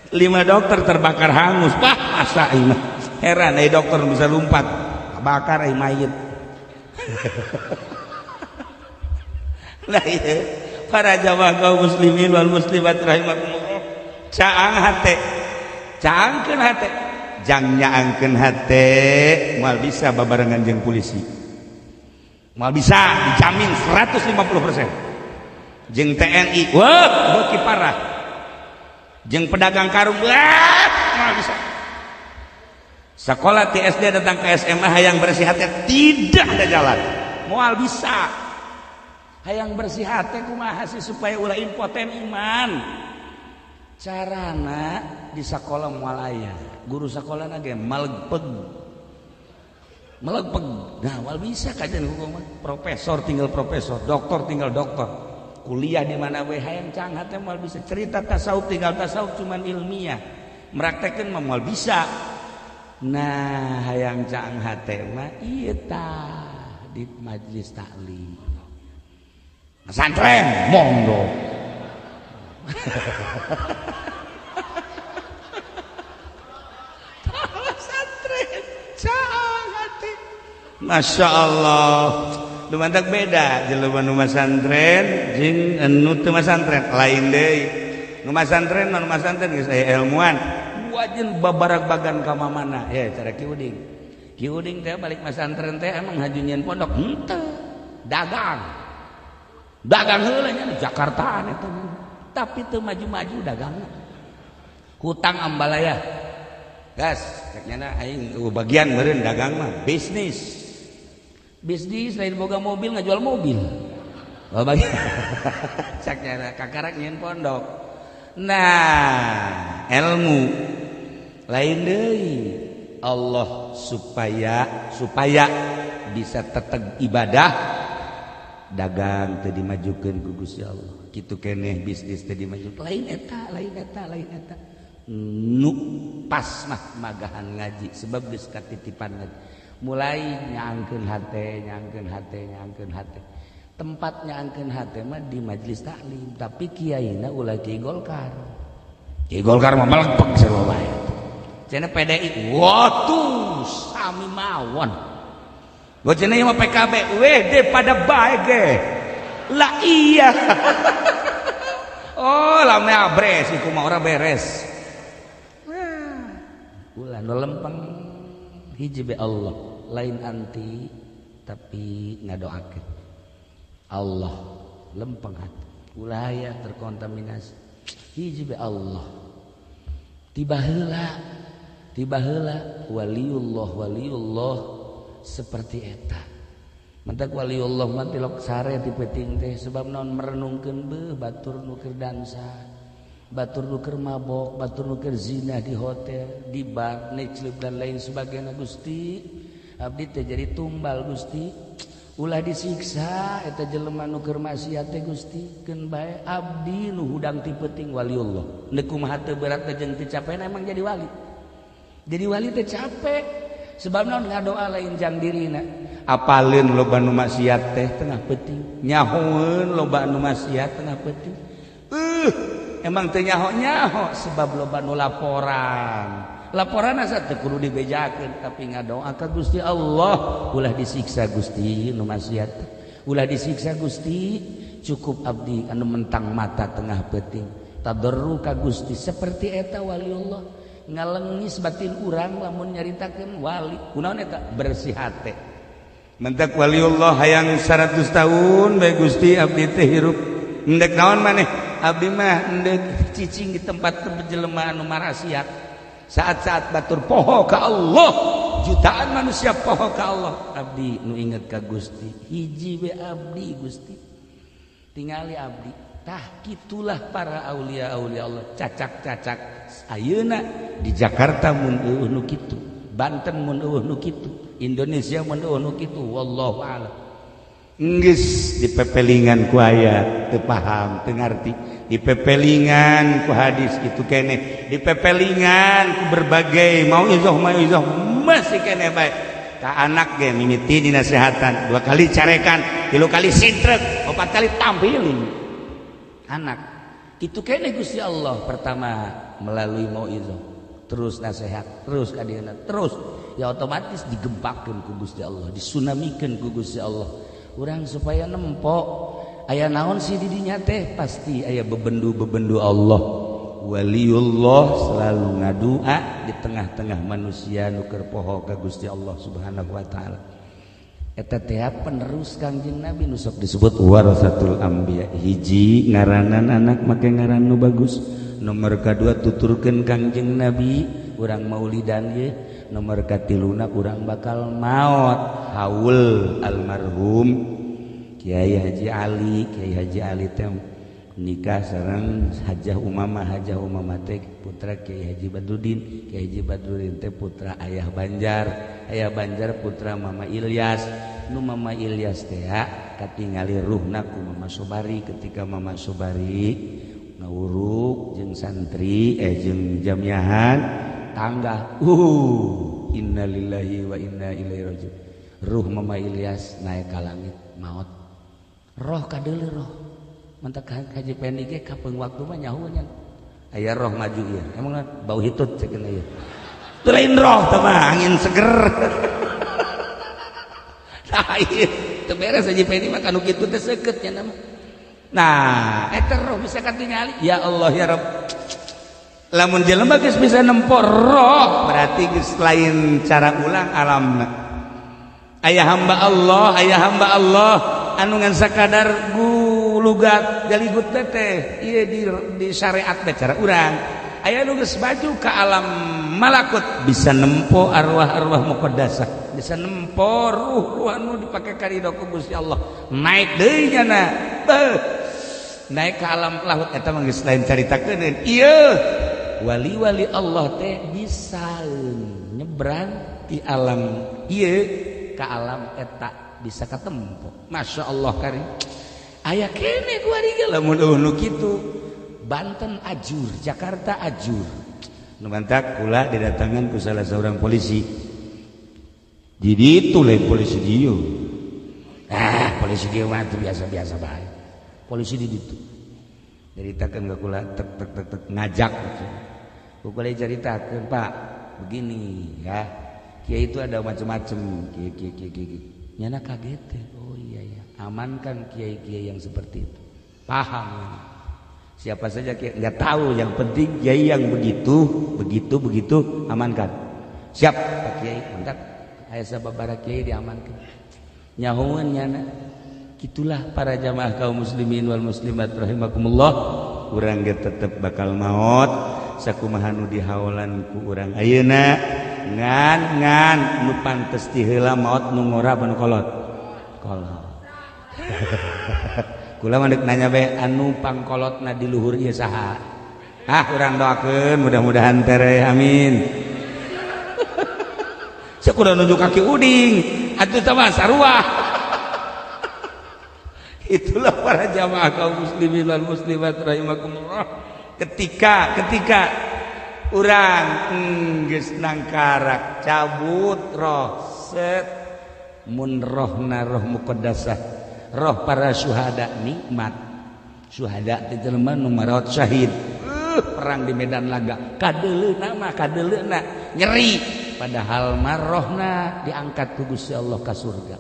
5 dokter terbakar hangus. Wah, masa ini? Heran, dokter bisa lompat, kebakar mayat. Nah, iya. Para jamaah kaum muslimin wal muslimat rahimakumullah. Caang hate, caangkeun hate, jang nyaangkeun hate moal bisa babarengan jeung polisi, moal bisa, dijamin 150%. Jeung TNI, wah beuki parah. Jeung pedagang karung, wah moal bisa. Sekolah ti SD datang ke SMA hayang bersih hate tidak ada jalan, moal bisa. Hayang bersih hate kumaha sih supaya ulah impoten iman. Carana di sekolah moal aya, guru sekolah ge malegpeg. Melegpeg. Nah, moal bisa kajian hukum mah. Profesor tinggal profesor, doktor tinggal doktor. Kuliah di mana we hayang caang hate moal bisa. Cerita tasawuf tinggal tasawuf cuman ilmiah. Meraktekeun mah moal bisa. Nah, hayang caang hate mah ieu tah di majelis taklim. Pesantren monggo. Pesantren caang hate. Masya Allah, lumantak beda jelema nu masantren jeung nu teu masantren lain deui. Nu masantren mah nu masantren geus aya ilmuan, wajin babarag-bagan ka mamana. Ya cara Ki Uding. Ki Uding teh balik masantren teh emang haju nyieun pondok henteu, dagang. Dagang heula nya di Jakartaan eta. Tapi teu maju-maju dagangna. Hutang ambalaya. Gas, cek nyana aing bagian meureun dagang mah bisnis. Bisnis lain boga mobil ngajual mobil. Oh bagian. Cek nyana kakarak nyieun pondok. Nah, ilmu lain deui. Allah supaya bisa teteg ibadah, dagang teu dimajukeun ku Gusti Allah. Kitu keneh bisnis teu dimajukeun. Lain eta, lain eta, lain eta. Nu pas mah magahan ngaji sebab geus katitipan ngaji. Mulai nyaangkeun hate, nyaangkeun hate, nyaangkeun hate. Tempat nyaangkeun hate mah di majelis taklim, tapi kiaina ulah kiai Golkar. Kiai Golkar mah melegpeg sarua bae. Cenah PDI, waduh sami mawon. Gua cenah ieu mah PKB, WD pada bae ge. Lah iya. Oh, lame abres iku mah ora beres. Ulah nu lempeng hiji be Allah, lain anti tapi ngadoakeun. Allah lempeng hati, ulah aya terkontaminasi. Hiji be Allah. Tiba heula waliullah waliullah seperti eta. Mantak waliullah mah tilok sare ti peuting teh sebab naon merenungkeun beuh batur nu keur dansa, batur nu keur mabok, batur nu keur zina di hotel, di bar, nightclub dan lain sebagainya. Gusti, abdi teh jadi tumbal Gusti. Ulah disiksa eta jelema nu keur maksiat teh Gusti, keun bae abdi nu hudang ti peuting waliullah. Neuk kumaha teu berat teh jeung teu capena emang jadi wali. Jadi wali teh capek sebab naon ngadoa lain jang dirina. Apaleun loba nu maksiat teh tengah peuting, nyahoeun loba nu maksiat tengah peuting. Emang teu nyaho-nyaho sebab loba nu laporan. Laporan asa teu kudu dibejakeun, tapi ngadoa ka Gusti Allah, ulah disiksa Gusti nu maksiat. Ulah disiksa Gusti, cukup abdi anu mentang mata tengah peuting. Tadarru ka Gusti seperti eta waliullah ngalengis batin urang lamun nyaritakeun wali. Kunaon eta bersih hate. Mentak waliullah hayang 100 tahun bae Gusti abdi teh hirup. Endek naon maneh? Abdi mah endek cicing di tempat jelema anu marasiat. Saat-saat batur poho ka Allah, jutaan manusia poho ka Allah, abdi nu inget ka Gusti. Hiji we abdi Gusti. Tingali abdi. Tah kitulah para aulia-aulia Allah cacak-cacak. Ayeuna di Jakarta mun eueuh nu kitu, Banten mun eueuh nu kitu, Indonesia mun eueuh nu kitu, wallahu a'lam. Geus dipepelingan ku ayat teu paham, teu ngarti, dipepelingan ku hadis itu keneh, dipepelingan ku berbagai mauizah mauizah masih keneh bae. Ka anak ge mimiti dinasehatan, dua kali carekan, tilu kali sintrek, opat kali tampiling. Anak itu keneh Gusti Allah pertama melalui mauizah, terus nasihat, terus kadieuna, terus ya otomatis digempakeun ku Gusti Allah, disunamikeun ku Gusti Allah. Urang supaya nempok aya naon sih di dinya teh pasti aya bebendu-bebendu Allah. Waliullah selalu ngadua di tengah-tengah manusia nu keur poho ka Gusti Allah Subhanahu wa taala. Eta teh penerus Kangjeng Nabi nu sok disebut warasatul anbiya. Hiji ngaranan anak make ngaran nu bagus, nomor kadua tuturkeun Kangjeng Nabi urang maulidan ye, nomor katiluna urang bakal maot haul almarhum Kiai Haji Ali. Kiai Haji Ali teh nikah sareng Hajah Umamah. Hajah Umamah teh putra Kiai Haji Badruddin, Kiai Haji Badruddin teh putra Ayah Banjar, Ayah Banjar putra Mama Ilyas. Nu Mama Ilyas teh katingali ruhna ku Mama Sobari ketika Mama Sobari ngawuruk jeung santri jeung jamiahan tangga. Innalillahi wa inna ilaihi rajiun. Ruh Mama Ilyas naik ka langit maot. Roh kadeuleu roh. Mantak Haji Pendi ge kapeung waktu mah nyaho nya. Aya roh maju ieu. Emang bau hitut ceuk ieu. Teu lain roh teh mah angin seger. Tah ieu teu beres Haji Pendi mah kanu kitu teh seukeut nya mah. Nah, eta roh bisa katingali. Ya Allah ya Rabb. Lamun jelema geus bisa nempo roh berarti geus lain cara ulang alamna. Aya hamba Allah, aya hamba Allah anu ngan sakadar gulugat galigut teh ieu di syariat teh cara urang. Aya nu geus maju ka alam malakut bisa nempo arwah-arwah muqaddasah, bisa nempo ruh-ruh anu dipake karido ku Gusti Allah. Naik deui nyana. Beuh. Naik ke alam lahut eta mah geus lain caritakeun. Ieu wali-wali Allah teh bisa nyebrang di alam ieu ke alam eta bisa katempo. Masya Allah karim. Aya kene ku ari ge lamun eueuh nu kitu. Banten ajur, Jakarta ajur. Nu mantak kula didatangan ku salah seorang polisi. Jadi itu lain polisi dieu. Ah, polisi dieu mah teu biasa-biasa bae. Polisi di ditu. Ceritakeun ka kula tek tek tek tek ngajak gitu. Ku kula caritakeun, Pak, begini ya. Kiai itu ada macam-macam, kiai kiai kiai kiai. Nyana kaget teh. Oh iya ya, amankan kiai-kiai yang seperti itu. Paham. Siapa saja kiai nggak tahu, yang penting kiai yang begitu, begitu, begitu amankan. Siap Pak Kiai, mantap. Aya sababaraha kiai diamankan. Nyahoeun nyana. Gitulah para jamaah kaum muslimin wal muslimat rahimakumullah. Urang ge tetep bakal maot sakumaha nu dihaolan ku urang ayeuna ngan ngan nu pantes ti heula maot nu ngora apa nu kolot? Kolot. Kula mah deuk nanya bae anu pangkolotna di luhur ieu saha? Ah urang doakeun mudah-mudahan tereh amin. Sakuda nunjuk kaki uding atuh teh mah sarua. Itulah para jamaah kaum muslimin wal muslimat rahimakumullah. Ketika urang geus nangkarak cabut roh set Mun rohna roh muqaddasah, roh para syuhada nikmat. Syuhada teh jelema nu marawat syahid. Perang di medan laga kadeuleuna mah kadeuleuna nyeri, padahal mah rohna diangkat ku Gusti Allah ka surga.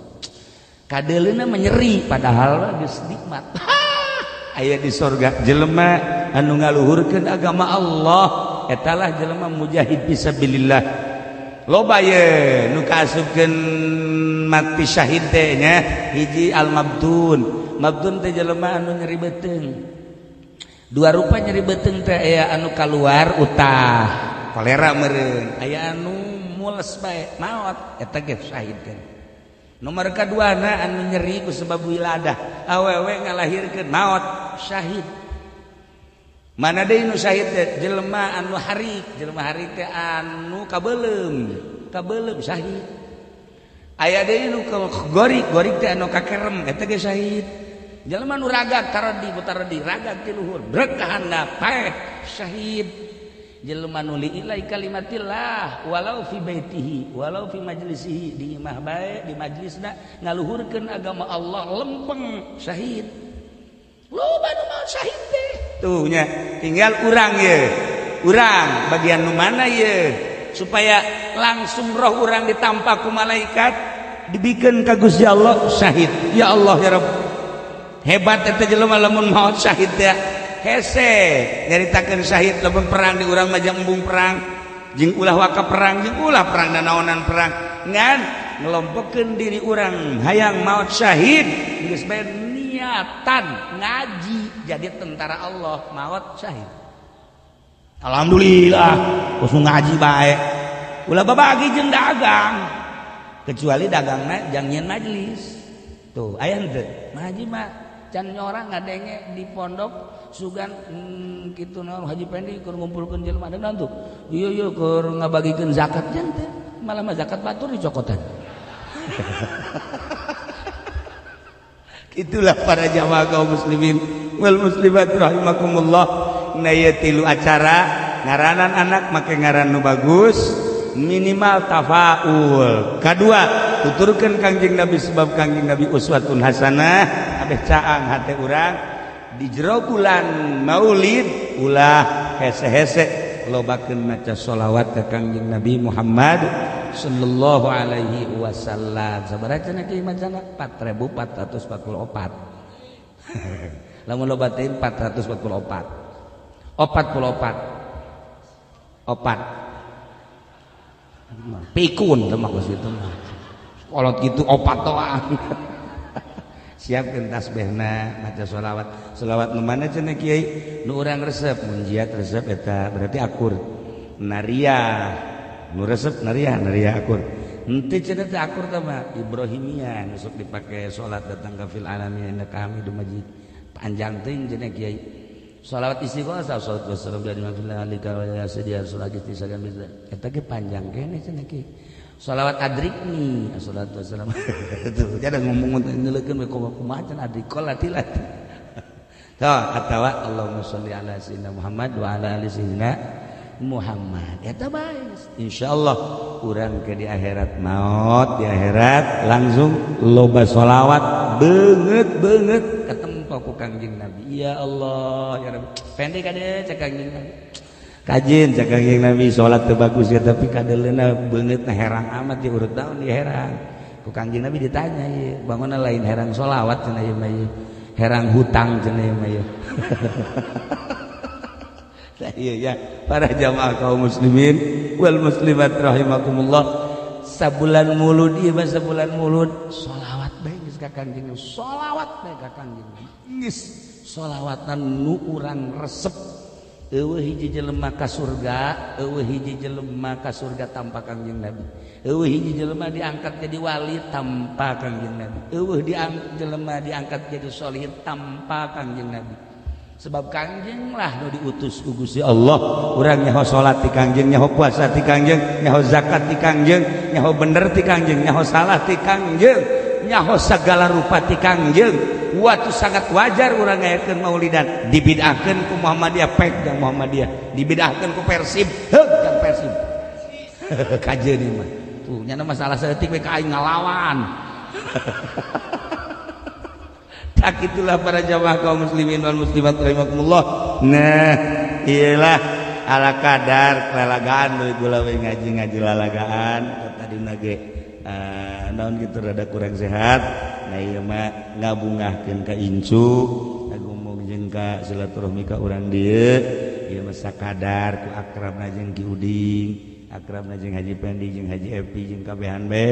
Kadeuleuna mah nyeri, padahal geus nikmat. Aya di surga jelema anu ngaluhurkeun agama Allah, etalah jelema mujahid fisabilillah. Loba ye nu kaasupkeun mati syahid teh nya. Hiji, al mabtun. Mabtun teh jelema anu nyeri beuteung. Dua rupa nyeri beuteung teh, aya anu kaluar utah kolera meureun, aya anu mules bae maot, eta ge syahid kan. Nomor kaduana anu nyeri ku sebab wiladah, awewe ngalahirkeun maot syahid. Mana deui nu syahid teh? Jelema anu harik. Jelema harik teh anu kabeuleum, kabeuleum syahid. Aya deui nu gorik, gorik teh anu kakerem, eta ge syahid. Jelema nu ragag taradi butaradi, ragag ti luhur brek ka handap, paeh, syahid. Jelema nu li'ilai kalimatillah walau fi baitihi walau fi majlisihi, di imah bae, di majlisna ngaluhurkeun agama Allah lempeng, syahid. Loba nu maot syahid teh tuh nya. Tinggal urang ye, urang bagian nu mana ye, supaya langsung roh urang ditampa ku malaikat, dibikeun ka Gusti Allah syahid. Ya Allah, ya Rabb, hebat eta jelema lamun maot syahid teh. Hese nyaritakeun syahid lamun perang di urang mah, embung perang jeung ulah waka perang, jeung ulah perang nanaonan perang, ngan ngelompokeun diri urang hayang maot syahid, geus bae niatan ngaji jadi tentara Allah, maot syahid. Alhamdulillah langsung ngaji bae, ulah babagi jeung dagang, kecuali dagangna jang nyieun majelis. Tuh aya henteu ngaji mah can nyorang ngadenge di pondok sugan kitu naon, Haji Pendi keur ngumpulkeun jelema ada tuh, iya iya, keur ngabagikeun zakat jan teh, malah mah zakat batur dicokotan. Itulah para jamaah kaum muslimin wal muslimat rahimakumullah. Nah, ieu tilu acara ngaranan anak make ngaran nu bagus, minimal tafaul. Kadua, tuturkeun Kangjeng Nabi, sebab Kangjeng Nabi uswatun hasanah, abeh caang hate urang. Di jero bulan Maulid ulah hese-hese, lobakeun maca sholawat ka Kangjeng Nabi Muhammad sallallahu alaihi wasallam. Sabaraha cenah kieu macana? 4444. Lamun loba teh 444, 44, opat pikun teh mah geus itu mah kolot gitu, opat toang. Siapkeun tasbihna, maca sholawat. Sholawat nu mana cenah, kiai, nu urang resep? Munjiat resep, eta berarti akur. Nariah nu resep, nariah, nariah akur. Henteu cenah teh akur teh mah Ibrahimiyah nu sok dipake salat datang ka fil alamin innaka hamidum majid, panjang teuing cenah, kiai. Sholawat istighosah, salatu wassalam dari alika wa ya sayyidi salat istighosah bisa, eta ge panjang keneh cenah, kiai. Sholawat adrikni, salatu wassalam tuh jadi ngomong nyeleukeun we kumaha cenah, adrikol lati-lati. Tuh, atawa Allahumma sholli ala sayyidina Muhammad wa ala ali sayyidina Muhammad, eta bae. Insyaallah urang ke di akhirat maut, di akhirat langsung loba sholawat beungeut beungeut ketempo ku Kangjeng Nabi. Ya Allah, ya Rabbi, pendek kade cek Kangjeng Nabi, kajin cek Kangjeng Nabi, salat teu bagus ya, tapi kadeleuna beungeutna herang amat di urut daun di herang ku Kangjeng Nabi. Ditanya ieu bangunna lain herang sholawat cenah, ieu mah ieu herang hutang cenah ieu mah ieu. Nah, iya ya, para jamaah kaum muslimin wal muslimat rahimakumullah, sabulan mulud ieu mah, sabulan mulud sholawat bae geus ka Kangjeng, sholawat bae ka Kangjeng, geus sholawatan nu urang resep. Eueuh hiji jelema ka surga, eueuh hiji jelema ka surga tanpa Kangjeng Nabi, eueuh hiji jelema diangkat jadi wali tanpa Kangjeng Nabi, eueuh diangkat jelema diangkat jadi solihin tanpa Kangjeng Nabi, sebab Kangjeng lah nu diutus ku Gusti Allah. Urang nyaho salat ti Kangjeng, nyaho puasa ti Kangjeng, nyaho zakat ti Kangjeng, nyaho bener ti Kangjeng, nyaho salah ti Kangjeng, nyaho segala rupa ti Kangjeng. Waktu sangat wajar urang ngayakeun maulidan. Dibid'ahkeun ku Muhammadiyah, pek jang Muhammadiyah. Dibid'ahkeun ku Persib, heug jang Persib. Kajeun ieu mah tuh nya, masalah saeutik we ka aing ngalawan. Tak itulah para jamaah kaum muslimin wal muslimat rahimakumullah. Nah, iyalah ala kadar lalagaan deui kula we ngaji-ngaji lalagaan tadi nage naon gitu rada kurang sehat. Nah ieu mah ngabungahkeun ka incu, ngagumung jeung ka silaturahmi ka urang dieu. Ieu mah sakadar ku akrabna jeung Ki Uding, akrabna jeung Haji Pendi jeung Haji Epi jeung kabehan be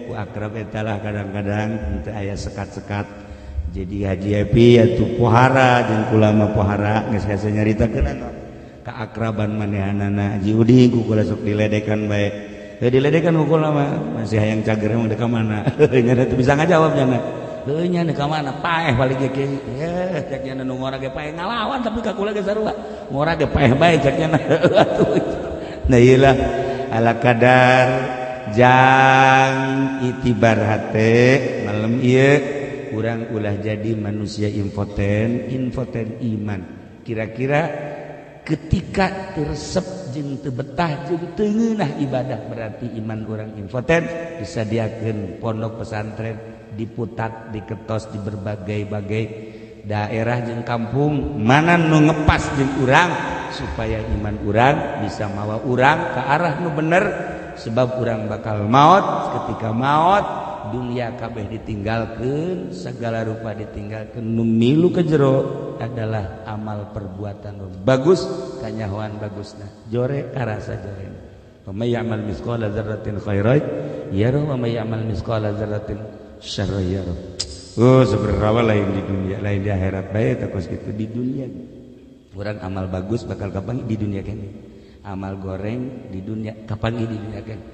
ku akrab eta lah kadang-kadang teu aya sekat-sekat. Jadi Haji Epi atuh pohara jeung kula mah pohara geus hese nyaritakeun keakraban manehanana. Haji Uding ku kula sok diledekan bae. Heuh diledekan ku kula mah masih hayang cager emang dek ka mana. Nya teu bisa ngajawab nya. Heuh nya dek ka mana paeh balik ge kieu. Heuh cek nya nu ngora ge paeh ngalawan tapi ka kula ge sarua. Ngora ge paeh bae cek nya. Atuh. Nah ieu lah ala kadar jang itibar hate malam ieu urang ulah jadi manusia impoten, impoten iman. Kira-kira ketika teresep jeung teu betah jeung teu ngeunah ibadah berarti iman urang impoten. Disadiakeun pondok pesantren diputat diketos di berbagai-bagai daerah jeung kampung mana nu ngepas jeung urang supaya iman urang bisa mawa urang ke arah nu bener, sebab urang bakal maut. Ketika maut dunia kabeh ditinggalkeun, segala rupa ditinggalkeun, nu milu ke jero adalah amal perbuatan bagus kanyahoan bagusna, jore karasa jore. Wa may ya'mal mithqala dzarratin khairan yarah wa may ya'mal mithqala dzarratin syarran yarah. Oh seberapa lain di dunia lain di akhirat bae takos kitu. Di dunia urang amal bagus bakal kapan di dunia kene, amal goreng di dunia kapan di dunia kene.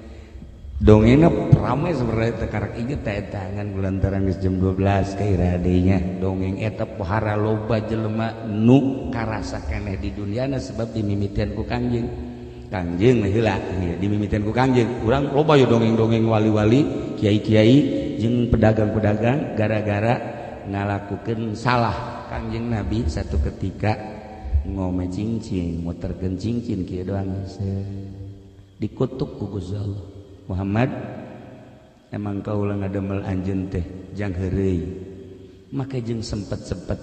Dongengna rame sebenarnya tekarak inget teh tangan gulantaran geus jam 12 ka iradenya dongeng eta pohara loba jelema nu karasa keneh di duniana sebab dimimitian ku Kangjeng. Kangjeng heula dimimitian ku Kangjeng. Urang loba yo dongeng-dongeng wali-wali, kiai-kiai jeung pedagang-pedagang gara-gara ngalakukeun salah. Kangjeng Nabi satu ketika ngome cincin, muterkeun cincin kieu doang dikutuk ku Gusti Allah. Muhammad emang kaula ngadamel anjeun teh jang heureuy make jeung sempet-sempet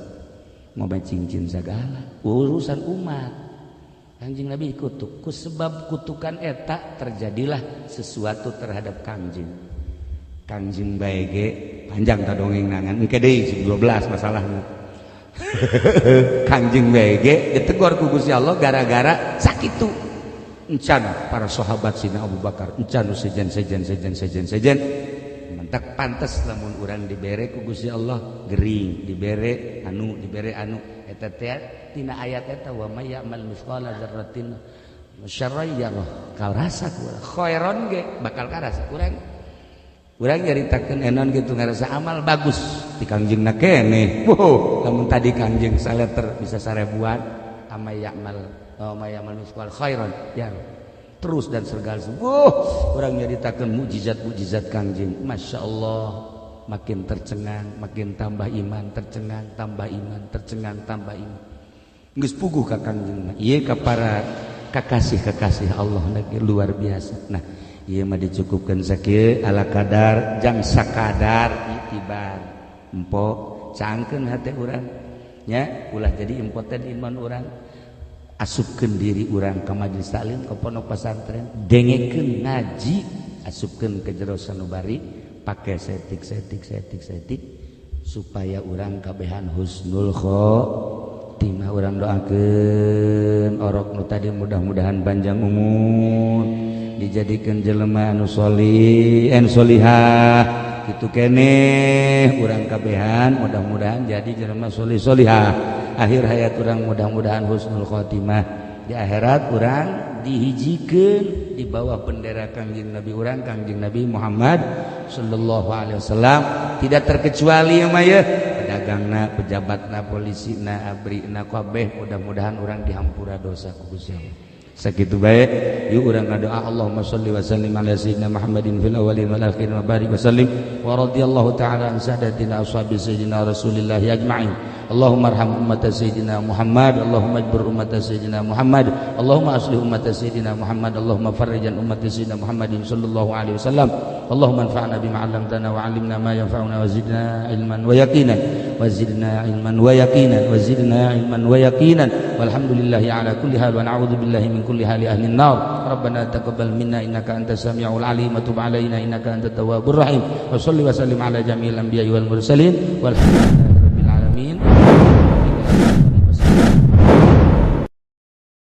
ngome cincin sagala urusan umat. Kanjeng Nabi kutuk ku sebab kutukan eta terjadilah sesuatu terhadap Kangjeng. Kangjeng bae ge panjang ta dongeng nangan engke deui 12 masalahna. Kangjeng bae ge ditegor ku Gusti Allah gara-gara sakitu. Encan para sahabat sina Abu Bakar encan sejen sejen sejen sejen sejen mentak pantes lamun urang dibere ku Gusti Allah gering dibere anu dibere anu eta teh tina ayat eta wa may ya'mal mithqala dzarratin syarran yarah karasa kurang khairon ge bakal karasa kurang. Urang nyaritakeun enon gitu ngarasa amal bagus di Kangjengna keneh. Wow, lamun tadi Kangjeng saleter bisa sarebuan ama ya'mal wa may ya'mal mithqala khairan ya terus dan segala. Wuh, urang nyaritakeun mukjizat-mukjizat Kangjeng. Masya Allah, makin tercengang, makin tambah iman, tercengang, tambah iman, tercengang, tambah iman. Geus puguh ka Kangjeng. Ieu ka para kakasih-kakasih Allah lagi luar biasa. Nah, ieu mah dicukupkeun sakieu ala kadar jang sakadar itibar. Empo cangkeun hate urang nya ulah jadi impoten iman urang. Asupkeun diri urang ka majelis taklim ka pondok pesantren, dengekeun ngaji, asupkeun ke jero sanubari, pake setik setik setik setik supaya urang kabehan husnul khotimah. Urang doakeun orok nu tadi mudah-mudahan panjang umur, dijadikeun jelema anu solih en solihah kitu keneh urang kabehan mudah-mudahan jadi jelema solih solihah. Akhir hayat urang mudah-mudahan husnul khotimah, di akhirat urang dihijikeun di bawah bendera Kangjeng Nabi urang Kangjeng Nabi Muhammad sallallahu alaihi wasallam, tidak terkecuali mah ye pedagangna, pejabatna, polisina, abrina kabeh mudah-mudahan urang dihampura dosa ku Gusti Allah. Sakitu bae, yuk urang ngadoa. Allahumma shalli wa sallim ala sayyidina Muhammadin fil awwalin wal akhirin wa barik wa sallim wa radhiyallahu ta'ala an sadatina ashabi sayyidina Rasulillah ajma'in. Allahumma arham ummat sayyidina Muhammad. Allahumma ijbur ummat sayyidina Muhammad. Allahumma aslih ummat sayyidina Muhammad. Allahumma farrijan ummat sayyidina Muhammadin sallallahu alaihi wasallam. Allahumma anfa'na bima 'allamtana wa 'allimna ma yanfa'una wa zidna ilman wa yaqinan wa zidna ilman wa yaqinan wa zidna ilman wa yaqinan. Walhamdulillahi ala kulli hal wa na'udzu billahi min kulli hali ahli an-nar. Rabbana taqabbal minna innaka antas samiul alim wa tub alaina innaka antat tawwabur rahim. Wa salli wa sallim ala jami'il anbiya'i wal mursalin. Walhamdulillah.